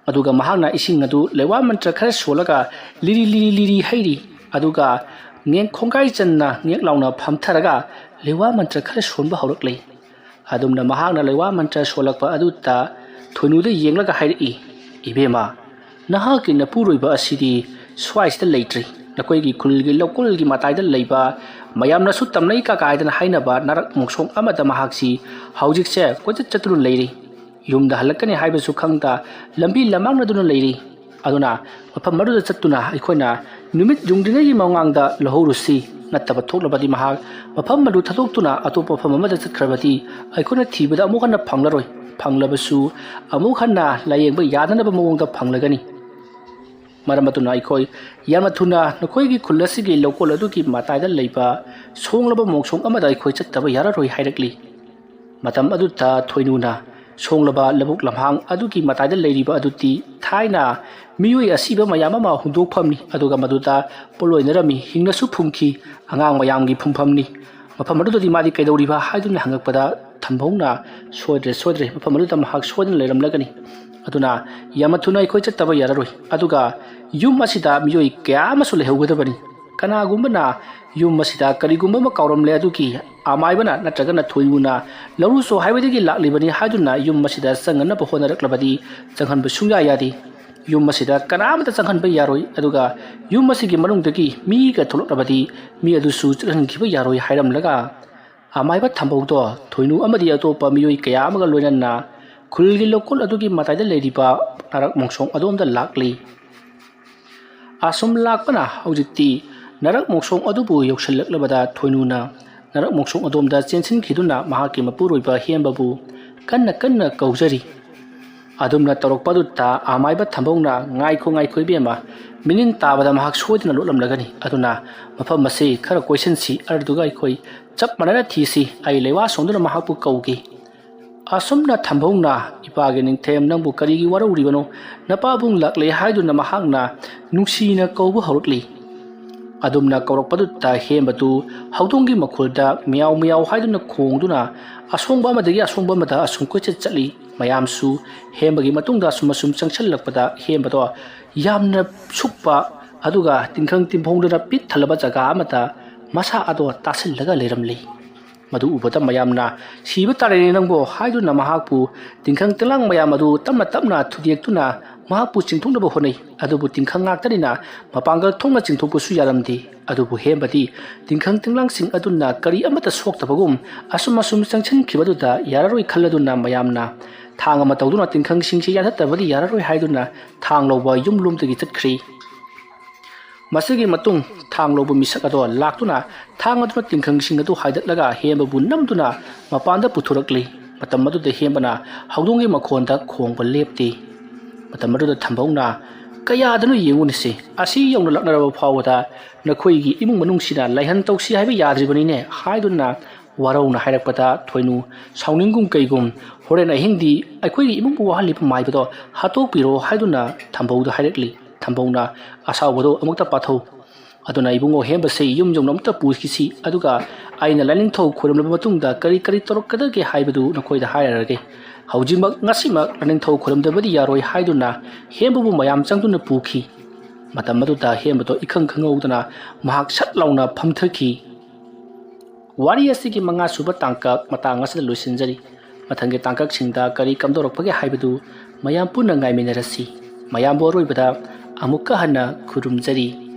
ꯑꯗꯨꯒ ꯃꯍꯥꯛꯅ ꯏꯁꯤꯡ ꯑꯗꯨ ꯂꯩꯋꯥ ꯃꯟꯇ꯭ꯔ ꯈꯔ ꯁꯣꯜꯂꯒ ꯂꯤꯔꯤ ꯂꯤꯔꯤ ꯂꯤꯔꯤ ꯍꯩꯔꯤ꯫ ꯑꯗꯨꯒ ꯉꯦꯡ ꯈꯣꯡꯒꯥꯏ ꯆꯟꯅ ꯉꯦꯛ ꯂꯥꯎꯅ ꯐꯝꯊꯔꯒ ꯂꯩꯋꯥ ꯃꯟꯇ꯭ꯔ ꯈꯔ ꯁꯣꯟꯕ ꯍꯧꯔꯛꯂꯤ꯫ ꯑꯗꯨꯝꯅ ꯃꯍꯥꯛꯅ ꯂꯩꯋꯥ ꯃꯟꯇ꯭ꯔ ꯁꯣꯜꯂꯛꯄ ꯑꯗꯨꯗ ꯊꯣꯏꯅꯨꯗ ꯌꯦꯡꯂꯒ ꯍꯥꯏꯔꯛꯏ, "ꯏꯕꯦꯝꯃ, ꯅꯍꯥꯛꯀꯤ ꯅꯄꯨꯔꯣꯏꯕ ꯑꯁꯤꯗꯤ ꯁ꯭ꯋꯥꯏꯁꯤꯗ ꯂꯩꯇ꯭ꯔꯤ꯫ ꯅꯈꯣꯏꯒꯤ ꯈꯨꯜꯒꯤ ꯂꯧꯀꯣꯜꯒꯤ ꯃꯇꯥꯏꯗ ꯂꯩꯕ, ꯃꯌꯥꯝꯅꯁꯨ ꯇꯝꯅꯩ ꯀꯀꯥ ꯍꯥꯏꯗꯅ ꯍꯥꯏꯅꯕ ꯅꯥꯔꯛ ꯃꯣꯡꯁꯣꯡ ꯑꯃꯗ ꯃꯍꯥꯛꯁꯤ ꯍꯧꯖꯤꯛꯁꯦ ꯀꯣꯏꯆꯠ ꯆꯠꯇꯨꯅ ꯂꯩꯔꯤ꯫ ꯌꯨꯝꯗ ꯍꯜꯂꯛꯀꯅꯤ ꯍꯥꯏꯕꯁꯨ ꯈꯪꯗ ꯂꯝꯕꯤ ꯂꯝꯃꯥꯡꯅꯗꯨꯅ ꯂꯩꯔꯤ꯫ ꯑꯗꯨꯅ ꯃꯐꯝ ꯑꯗꯨꯗ ꯆꯠꯇꯨꯅ ꯑꯩꯈꯣꯏꯅ ꯅꯨꯃꯤꯠ ꯌꯨꯡꯗ꯭ꯔꯤꯉꯩꯒꯤ ꯃꯃꯥꯡꯗ ꯂꯧꯍꯧꯔꯨꯁꯤ꯫ ꯅꯠꯇꯕ ꯊꯣꯛꯂꯕꯗꯤ ꯃꯍꯥꯛ ꯃꯐꯝ ꯑꯗꯨ ꯊꯥꯗꯣꯛꯇꯨꯅ ꯑꯇꯣꯞꯄ ꯃꯐꯝ ꯑꯃꯗ ꯆꯠꯈ꯭ꯔꯕꯗꯤ ꯑꯩꯈꯣꯏꯅ ꯊꯤꯕꯗ ꯑꯃꯨꯛ ꯍꯟꯅ ꯐꯪꯂꯔꯣꯏ꯫ ꯐꯪꯂꯕꯁꯨ ꯑꯃꯨꯛ ꯍꯟꯅ ꯂꯥꯌꯦꯡꯕ ꯌꯥꯗꯅꯕ ꯃꯑꯣꯡꯗ ꯐꯪꯂꯒꯅꯤ꯫ ꯃꯔꯝ ꯑꯗꯨꯅ ꯑꯩꯈꯣꯏ ꯌꯥꯝꯅ ꯊꯨꯅ ꯅꯈꯣꯏꯒꯤ ꯈꯨꯜ ꯑꯁꯤꯒꯤ ꯂꯧꯀꯣꯜ ꯑꯗꯨꯒꯤ ꯃꯇꯥꯏꯗ ꯂꯩꯕ ꯁꯣꯡꯂꯕ ꯃꯣꯡꯁꯣꯡ ꯑꯃꯗ ꯑꯩꯈꯣꯏ ꯆꯠꯇꯕ ꯌꯥꯔꯔꯣꯏ ꯍꯥꯏꯔꯛꯂꯤ꯫ ꯃꯇꯝ ꯑꯗꯨꯗ ꯊꯣꯏꯅꯨꯅ ꯁꯣꯡꯂꯕ ꯂꯧꯕꯨꯛ ꯂꯝꯍꯥꯡ ꯑꯗꯨꯒꯤ ꯃꯇꯥꯏꯗ ꯂꯩꯔꯤꯕ ꯑꯗꯨꯗꯤ ꯊꯥꯏꯅ ꯃꯤꯑꯣꯏ ꯑꯁꯤꯕ ꯃꯌꯥꯝ ꯑꯃ ꯍꯨꯟꯗꯣꯛꯐꯝꯅꯤ, ꯑꯗꯨꯒ ꯃꯗꯨꯗ ꯄꯣꯠꯂꯣꯏꯅꯔꯝꯃꯤ, ꯍꯤꯡꯅꯁꯨ ꯐꯨꯝꯈꯤ꯫ ꯑꯉꯥꯡ ꯃꯌꯥꯝꯒꯤ ꯐꯨꯝꯐꯝꯅꯤ꯫ ꯃꯐꯝ ꯑꯗꯨꯗꯗꯤ ꯃꯥꯗꯤ ꯀꯩꯗꯧꯔꯤꯕ ꯍꯥꯏꯗꯨꯅ ꯍꯪꯉꯛꯄꯗ ꯊꯝꯕꯧꯅ, "ꯁꯣꯏꯗ꯭ꯔꯦ, ꯁꯣꯏꯗ꯭ꯔꯦ, ꯃꯐꯝ ꯑꯗꯨꯗ ꯃꯍꯥꯛ ꯁꯣꯏꯗꯅ ꯂꯩꯔꯝꯂꯒꯅꯤ꯫ ꯑꯗꯨꯅ ꯌꯥꯝꯅ ꯊꯨꯅ ꯑꯩꯈꯣꯏ ꯆꯠꯇꯕ ꯌꯥꯔꯔꯣꯏ꯫ ꯑꯗꯨꯒ ꯌꯨꯝ ꯑꯁꯤꯗ ꯃꯤꯑꯣꯏ ꯀꯌꯥ ꯑꯃꯁꯨ ꯂꯩꯍꯧꯒꯗꯕꯅꯤ꯫ ꯀꯅꯥꯒꯨꯝꯕꯅ ꯌꯨꯝ ꯑꯁꯤꯗ ꯀꯔꯤꯒꯨꯝꯕ ꯑꯃ ꯀꯥꯎꯔꯝꯂꯦ, ꯑꯗꯨꯒꯤ ꯑꯃꯥꯏꯕꯅ ꯅꯠꯇ꯭ꯔꯒꯅ ꯊꯣꯏꯅꯨꯅ ꯂꯧꯔꯨ ꯆꯣ ꯍꯥꯏꯕꯗꯒꯤ ꯂꯥꯛꯂꯤꯕꯅꯤ ꯍꯥꯏꯗꯨꯅ ꯌꯨꯝ ꯑꯁꯤꯗ ꯆꯪꯅꯅꯕ ꯍꯣꯠꯅꯔꯛꯂꯕꯗꯤ ꯆꯪꯍꯟꯕ ꯁꯨꯡꯌꯥ ꯌꯥꯗꯦ꯫ ꯌꯨꯝ ꯑꯁꯤꯗ ꯀꯅꯥꯃꯠꯇ ꯆꯪꯍꯟꯕ ꯌꯥꯔꯣꯏ꯫ ꯑꯗꯨꯒ ꯌꯨꯝ ꯑꯁꯤꯒꯤ ꯃꯅꯨꯡꯗꯒꯤ ꯃꯤꯒ ꯊꯣꯛꯂꯛꯂꯕꯗꯤ ꯃꯤ ꯑꯗꯨꯁꯨ ꯆꯠꯍꯟꯈꯤꯕ ꯌꯥꯔꯣꯏ" ꯍꯥꯏꯔꯝꯂꯒ ꯑꯃꯥꯏꯕ ꯊꯝꯕꯧꯗꯣ ꯊꯣꯏꯅꯨ ꯑꯃꯗꯤ ꯑꯇꯣꯞꯄ ꯃꯤꯑꯣꯏ ꯀꯌꯥ ꯑꯃꯒ ꯂꯣꯏꯅꯅ ꯈꯨꯜꯒꯤ ꯂꯧꯀꯣꯜ ꯑꯗꯨꯒꯤ ꯃꯇꯥꯏꯗ ꯂꯩꯔꯤꯕ ꯅꯥꯔꯛ ꯃꯣꯡꯁꯣꯡ ꯑꯗꯣꯝꯗ ꯂꯥꯛꯂꯤ꯫ ꯑꯁꯨꯝ ꯂꯥꯛꯄꯅ ꯍꯧꯖꯤꯛꯇꯤ ꯅꯥꯔꯛ ꯃꯣꯡꯁꯣꯡ ꯑꯗꯨꯕꯨ ꯌꯧꯁꯤꯜꯂꯛꯂꯕꯗ ꯊꯣꯏꯅꯨꯅ ꯅꯥꯔꯛ ꯃꯣꯡꯁꯣꯡ ꯑꯗꯣꯝꯗ ꯆꯦꯟꯁꯤꯟꯈꯤꯗꯨꯅ ꯃꯍꯥꯛꯀꯤ ꯃꯄꯨꯔꯣꯏꯕ ꯍꯦꯝꯕꯕꯨ ꯀꯟꯅ ꯀꯟꯅ ꯀꯧꯖꯔꯤ꯫ ꯑꯗꯨꯝꯅ ꯇꯧꯔꯛꯄꯗꯨꯗ ꯑꯃꯥꯏꯕ ꯊꯝꯕꯧꯅ, "ꯉꯥꯏꯈꯣ, ꯉꯥꯏꯈꯣ ꯏꯕꯦꯝꯃ, ꯃꯤꯅꯤꯟ ꯇꯥꯕꯗ ꯃꯍꯥꯛ ꯁꯣꯏꯗꯅ ꯂꯣꯠꯂꯝꯂꯒꯅꯤ꯫ ꯑꯗꯨꯅ ꯃꯐꯝ ꯑꯁꯤ ꯈꯔ ꯀꯣꯏꯁꯤꯟꯁꯤ, ꯑꯗꯨꯒ ꯑꯩꯈꯣꯏ ꯆꯞ ꯃꯥꯟꯅꯅ ꯊꯤꯁꯤ꯫ ꯑꯩ ꯂꯩꯋꯥ ꯁꯣꯡꯗꯨꯅ ꯃꯍꯥꯛꯄꯨ ꯀꯧꯒꯦ"꯫ ꯑꯁꯨꯝꯅ ꯊꯝꯕꯧꯅ, "ꯏꯄꯥꯒꯤ ꯅꯤꯡꯊꯦꯝ, ꯅꯪꯕꯨ ꯀꯔꯤꯒꯤ ꯋꯥꯔꯧꯔꯤꯕꯅꯣ? ꯅꯄꯥꯕꯨꯡ ꯂꯥꯛꯂꯦ" ꯍꯥꯏꯗꯨꯅ ꯃꯍꯥꯛꯅ ꯅꯨꯡꯁꯤꯅ ꯀꯧꯕ ꯍꯧꯔꯛꯂꯤ꯫ ꯑꯗꯨꯝꯅ ꯀꯧꯔꯛꯄꯗꯨꯗ ꯍꯦꯝꯕꯗꯨ ꯍꯧꯗꯣꯡꯒꯤ ꯃꯈꯣꯜꯗ ꯃꯤꯌꯥꯎ ꯃꯤꯌꯥꯎ ꯍꯥꯏꯗꯨꯅ ꯈꯣꯡꯗꯨꯅ ꯑꯁꯣꯡꯕ ꯑꯃꯗꯒꯤ ꯑꯁꯣꯡꯕ ꯑꯃꯗ ꯑꯁꯨꯝ ꯀꯣꯏꯆꯠ ꯆꯠꯂꯤ꯫ ꯃꯌꯥꯝꯁꯨ ꯍꯦꯝꯕꯒꯤ ꯃꯇꯨꯡꯗ ꯑꯁꯨꯝ ꯑꯁꯨꯝ ꯆꯪꯁꯤꯜꯂꯛꯄꯗ ꯍꯦꯝꯕꯗꯣ ꯌꯥꯝꯅ ꯁꯨꯛꯄ, ꯑꯗꯨꯒ ꯇꯤꯡꯈꯪ ꯇꯤꯡꯐꯣꯡꯗꯨꯅ ꯄꯤꯛ ꯊꯜꯂꯕ ꯖꯒꯥ ꯑꯃꯗ ꯃꯁꯥ ꯑꯗꯣ ꯇꯥꯁꯤꯜꯂꯒ ꯂꯩꯔꯝꯂꯤ꯫ ꯃꯗꯨ ꯎꯕꯗ ꯃꯌꯥꯝꯅ, "ꯁꯤꯕ ꯇꯥꯔꯦꯅꯦ ꯅꯪꯕꯣ" ꯍꯥꯏꯗꯨꯅ ꯃꯍꯥꯛꯄꯨ ꯇꯤꯡꯈꯪ ꯇꯤꯂꯥꯡ ꯃꯌꯥꯝ ꯑꯗꯨ ꯇꯞꯅ ꯇꯞꯅ ꯊꯨꯗꯦꯛꯇꯨꯅ ꯃꯍꯥꯛꯄꯨ ꯆꯤꯡꯊꯣꯛꯅꯕ ꯍꯣꯠꯅꯩ꯫ ꯑꯗꯨꯕꯨ ꯇꯤꯡꯈꯪ ꯉꯥꯛꯇꯅꯤꯅ ꯃꯄꯥꯡꯒꯜ ꯊꯣꯛꯅ ꯆꯤꯡꯊꯣꯛꯄꯁꯨ ꯌꯥꯔꯝꯗꯦ꯫ ꯑꯗꯨꯕꯨ ꯍꯦꯝꯕꯗꯤ ꯇꯤꯡꯈꯪ ꯇꯤꯡꯂꯥꯡꯁꯤꯡ ꯑꯗꯨꯅ ꯀꯔꯤ ꯑꯃꯠꯇ ꯁꯣꯛꯇꯕꯒꯨꯝ ꯑꯁꯨꯝ ꯑꯁꯨꯝ ꯆꯪꯁꯤꯟꯈꯤꯕꯗꯨꯗ ꯌꯥꯔꯔꯣꯏ ꯈꯜꯂꯗꯨꯅ ꯃꯌꯥꯝꯅ ꯊꯥꯡ ꯑꯃ ꯇꯧꯗꯨꯅ ꯇꯤꯡꯈꯪꯁꯤꯡꯁꯤ ꯌꯥꯟꯊꯠꯇꯕꯗꯤ ꯌꯥꯔꯔꯣꯏ ꯍꯥꯏꯗꯨꯅ ꯊꯥꯡ ꯂꯧꯕ ꯌꯨꯝꯂꯣꯝꯗꯒꯤ ꯆꯠꯈ꯭ꯔꯤ꯫ ꯃꯁꯤꯒꯤ ꯃꯇꯨꯡ ꯊꯥꯡ ꯂꯧꯕ ꯃꯤꯁꯛ ꯑꯗꯣ ꯂꯥꯛꯇꯨꯅ ꯊꯥꯡ ꯑꯗꯨꯅ ꯇꯤꯡꯈꯪꯁꯤꯡ ꯑꯗꯨ ꯍꯥꯏꯗꯠꯂꯒ ꯍꯦꯝꯕꯕꯨ ꯅꯝꯗꯨꯅ ꯃꯄꯥꯟꯗ ꯄꯨꯊꯣꯔꯛꯂꯤ꯫ ꯃꯇꯝ ꯑꯗꯨꯗ ꯍꯦꯝꯕꯅ ꯍꯧꯗꯣꯡꯒꯤ ꯃꯈꯣꯟꯗ ꯈꯣꯡꯕ ꯂꯦꯞꯇꯦ꯫ ꯃꯇꯝ ꯑꯗꯨꯗ ꯊꯝꯕꯧꯅ, "ꯀꯌꯥꯗꯅꯣ ꯌꯦꯡꯉꯨꯅꯦꯁꯦ, ꯑꯁꯤ ꯌꯧꯅ ꯂꯥꯛꯅꯔꯕ ꯐꯥꯎꯕꯗ ꯅꯈꯣꯏꯒꯤ ꯏꯃꯨꯡ ꯃꯅꯨꯡꯁꯤꯅ ꯂꯥꯏꯍꯟ ꯇꯧꯁꯤ ꯍꯥꯏꯕ ꯌꯥꯗ꯭ꯔꯤꯕꯅꯤꯅꯦ" ꯍꯥꯏꯗꯨꯅ ꯋꯥꯔꯧꯅ ꯍꯥꯏꯔꯛꯄꯗ ꯊꯣꯏꯅꯨ ꯁꯥꯎꯅꯤꯡꯒꯨꯝ ꯀꯩꯒꯨꯝ, "ꯍꯣꯔꯦꯟ ꯑꯍꯤꯡꯗꯤ ꯑꯩꯈꯣꯏꯒꯤ ꯏꯃꯨꯡꯕꯨ ꯋꯥꯍꯜꯂꯤꯕ ꯃꯥꯏꯕꯗꯣ ꯍꯥꯠꯇꯣꯛꯄꯤꯔꯣ" ꯍꯥꯏꯗꯨꯅ ꯊꯝꯕꯧꯗ ꯍꯥꯏꯔꯛꯂꯤ꯫ ꯊꯝꯕꯧꯅ, "ꯑꯁꯥꯎꯕꯗꯣ ꯑꯃꯨꯛꯇ ꯄꯥꯊꯧ"꯫ ꯑꯗꯨꯅ ꯏꯕꯨꯡꯉꯣ ꯍꯦꯝꯕꯁꯦ ꯌꯨꯝ ꯌꯧꯅ ꯑꯃꯨꯛꯇ ꯄꯨꯈꯤꯁꯤ, ꯑꯗꯨꯒ ꯑꯩꯅ ꯂꯥꯏꯅꯤꯡꯊꯧ ꯈꯣꯏꯔꯝꯂꯕ ꯃꯇꯨꯡꯗ ꯀꯔꯤ ꯀꯔꯤ ꯇꯧꯔꯛꯀꯗꯒꯦ ꯍꯥꯏꯕꯗꯨ ꯅꯈꯣꯏꯗ ꯍꯥꯏꯔꯔꯒꯦ꯫ ꯍꯧꯖꯤꯛꯃꯛ ꯉꯁꯤꯃꯛ ꯂꯥꯏꯅꯤꯡꯊꯧ ꯈꯣꯏꯔꯝꯗꯕꯗꯤ ꯌꯥꯔꯣꯏ ꯍꯥꯏꯗꯨꯅ ꯍꯦꯝꯕꯕꯨ ꯃꯌꯥꯝ ꯆꯪꯗꯨꯅ ꯄꯨꯈꯤ꯫ ꯃꯇꯝ ꯑꯗꯨꯗ ꯍꯦꯝꯕꯗꯣ ꯏꯈꯪ ꯈꯪꯍꯧꯗꯅ ꯃꯍꯥꯛ ꯁꯠ ꯂꯥꯎꯅ ꯐꯝꯊꯈꯤ꯫ ꯋꯥꯔꯤ ꯑꯁꯤꯒꯤ ꯃꯉꯥ ꯁꯨꯕ ꯇꯥꯡꯀꯛ ꯃꯇꯥꯡ ꯑꯁꯤꯗ ꯂꯣꯏꯁꯤꯟꯖꯔꯤ꯫ ꯃꯊꯪꯒꯤ ꯇꯥꯡꯀꯛꯁꯤꯡꯗ ꯀꯔꯤ ꯀꯝꯗꯧꯔꯛꯄꯒꯦ ꯍꯥꯏꯕꯗꯨ ꯃꯌꯥꯝ ꯄꯨꯟꯅ ꯉꯥꯏꯃꯤꯟꯅꯔꯁꯤ꯫ ꯃꯌꯥꯝꯕꯨ ꯑꯔꯣꯏꯕꯗ ꯑꯃꯨꯛꯀ ꯍꯟꯅ ꯈꯨꯔꯨꯝꯖꯔꯤ꯫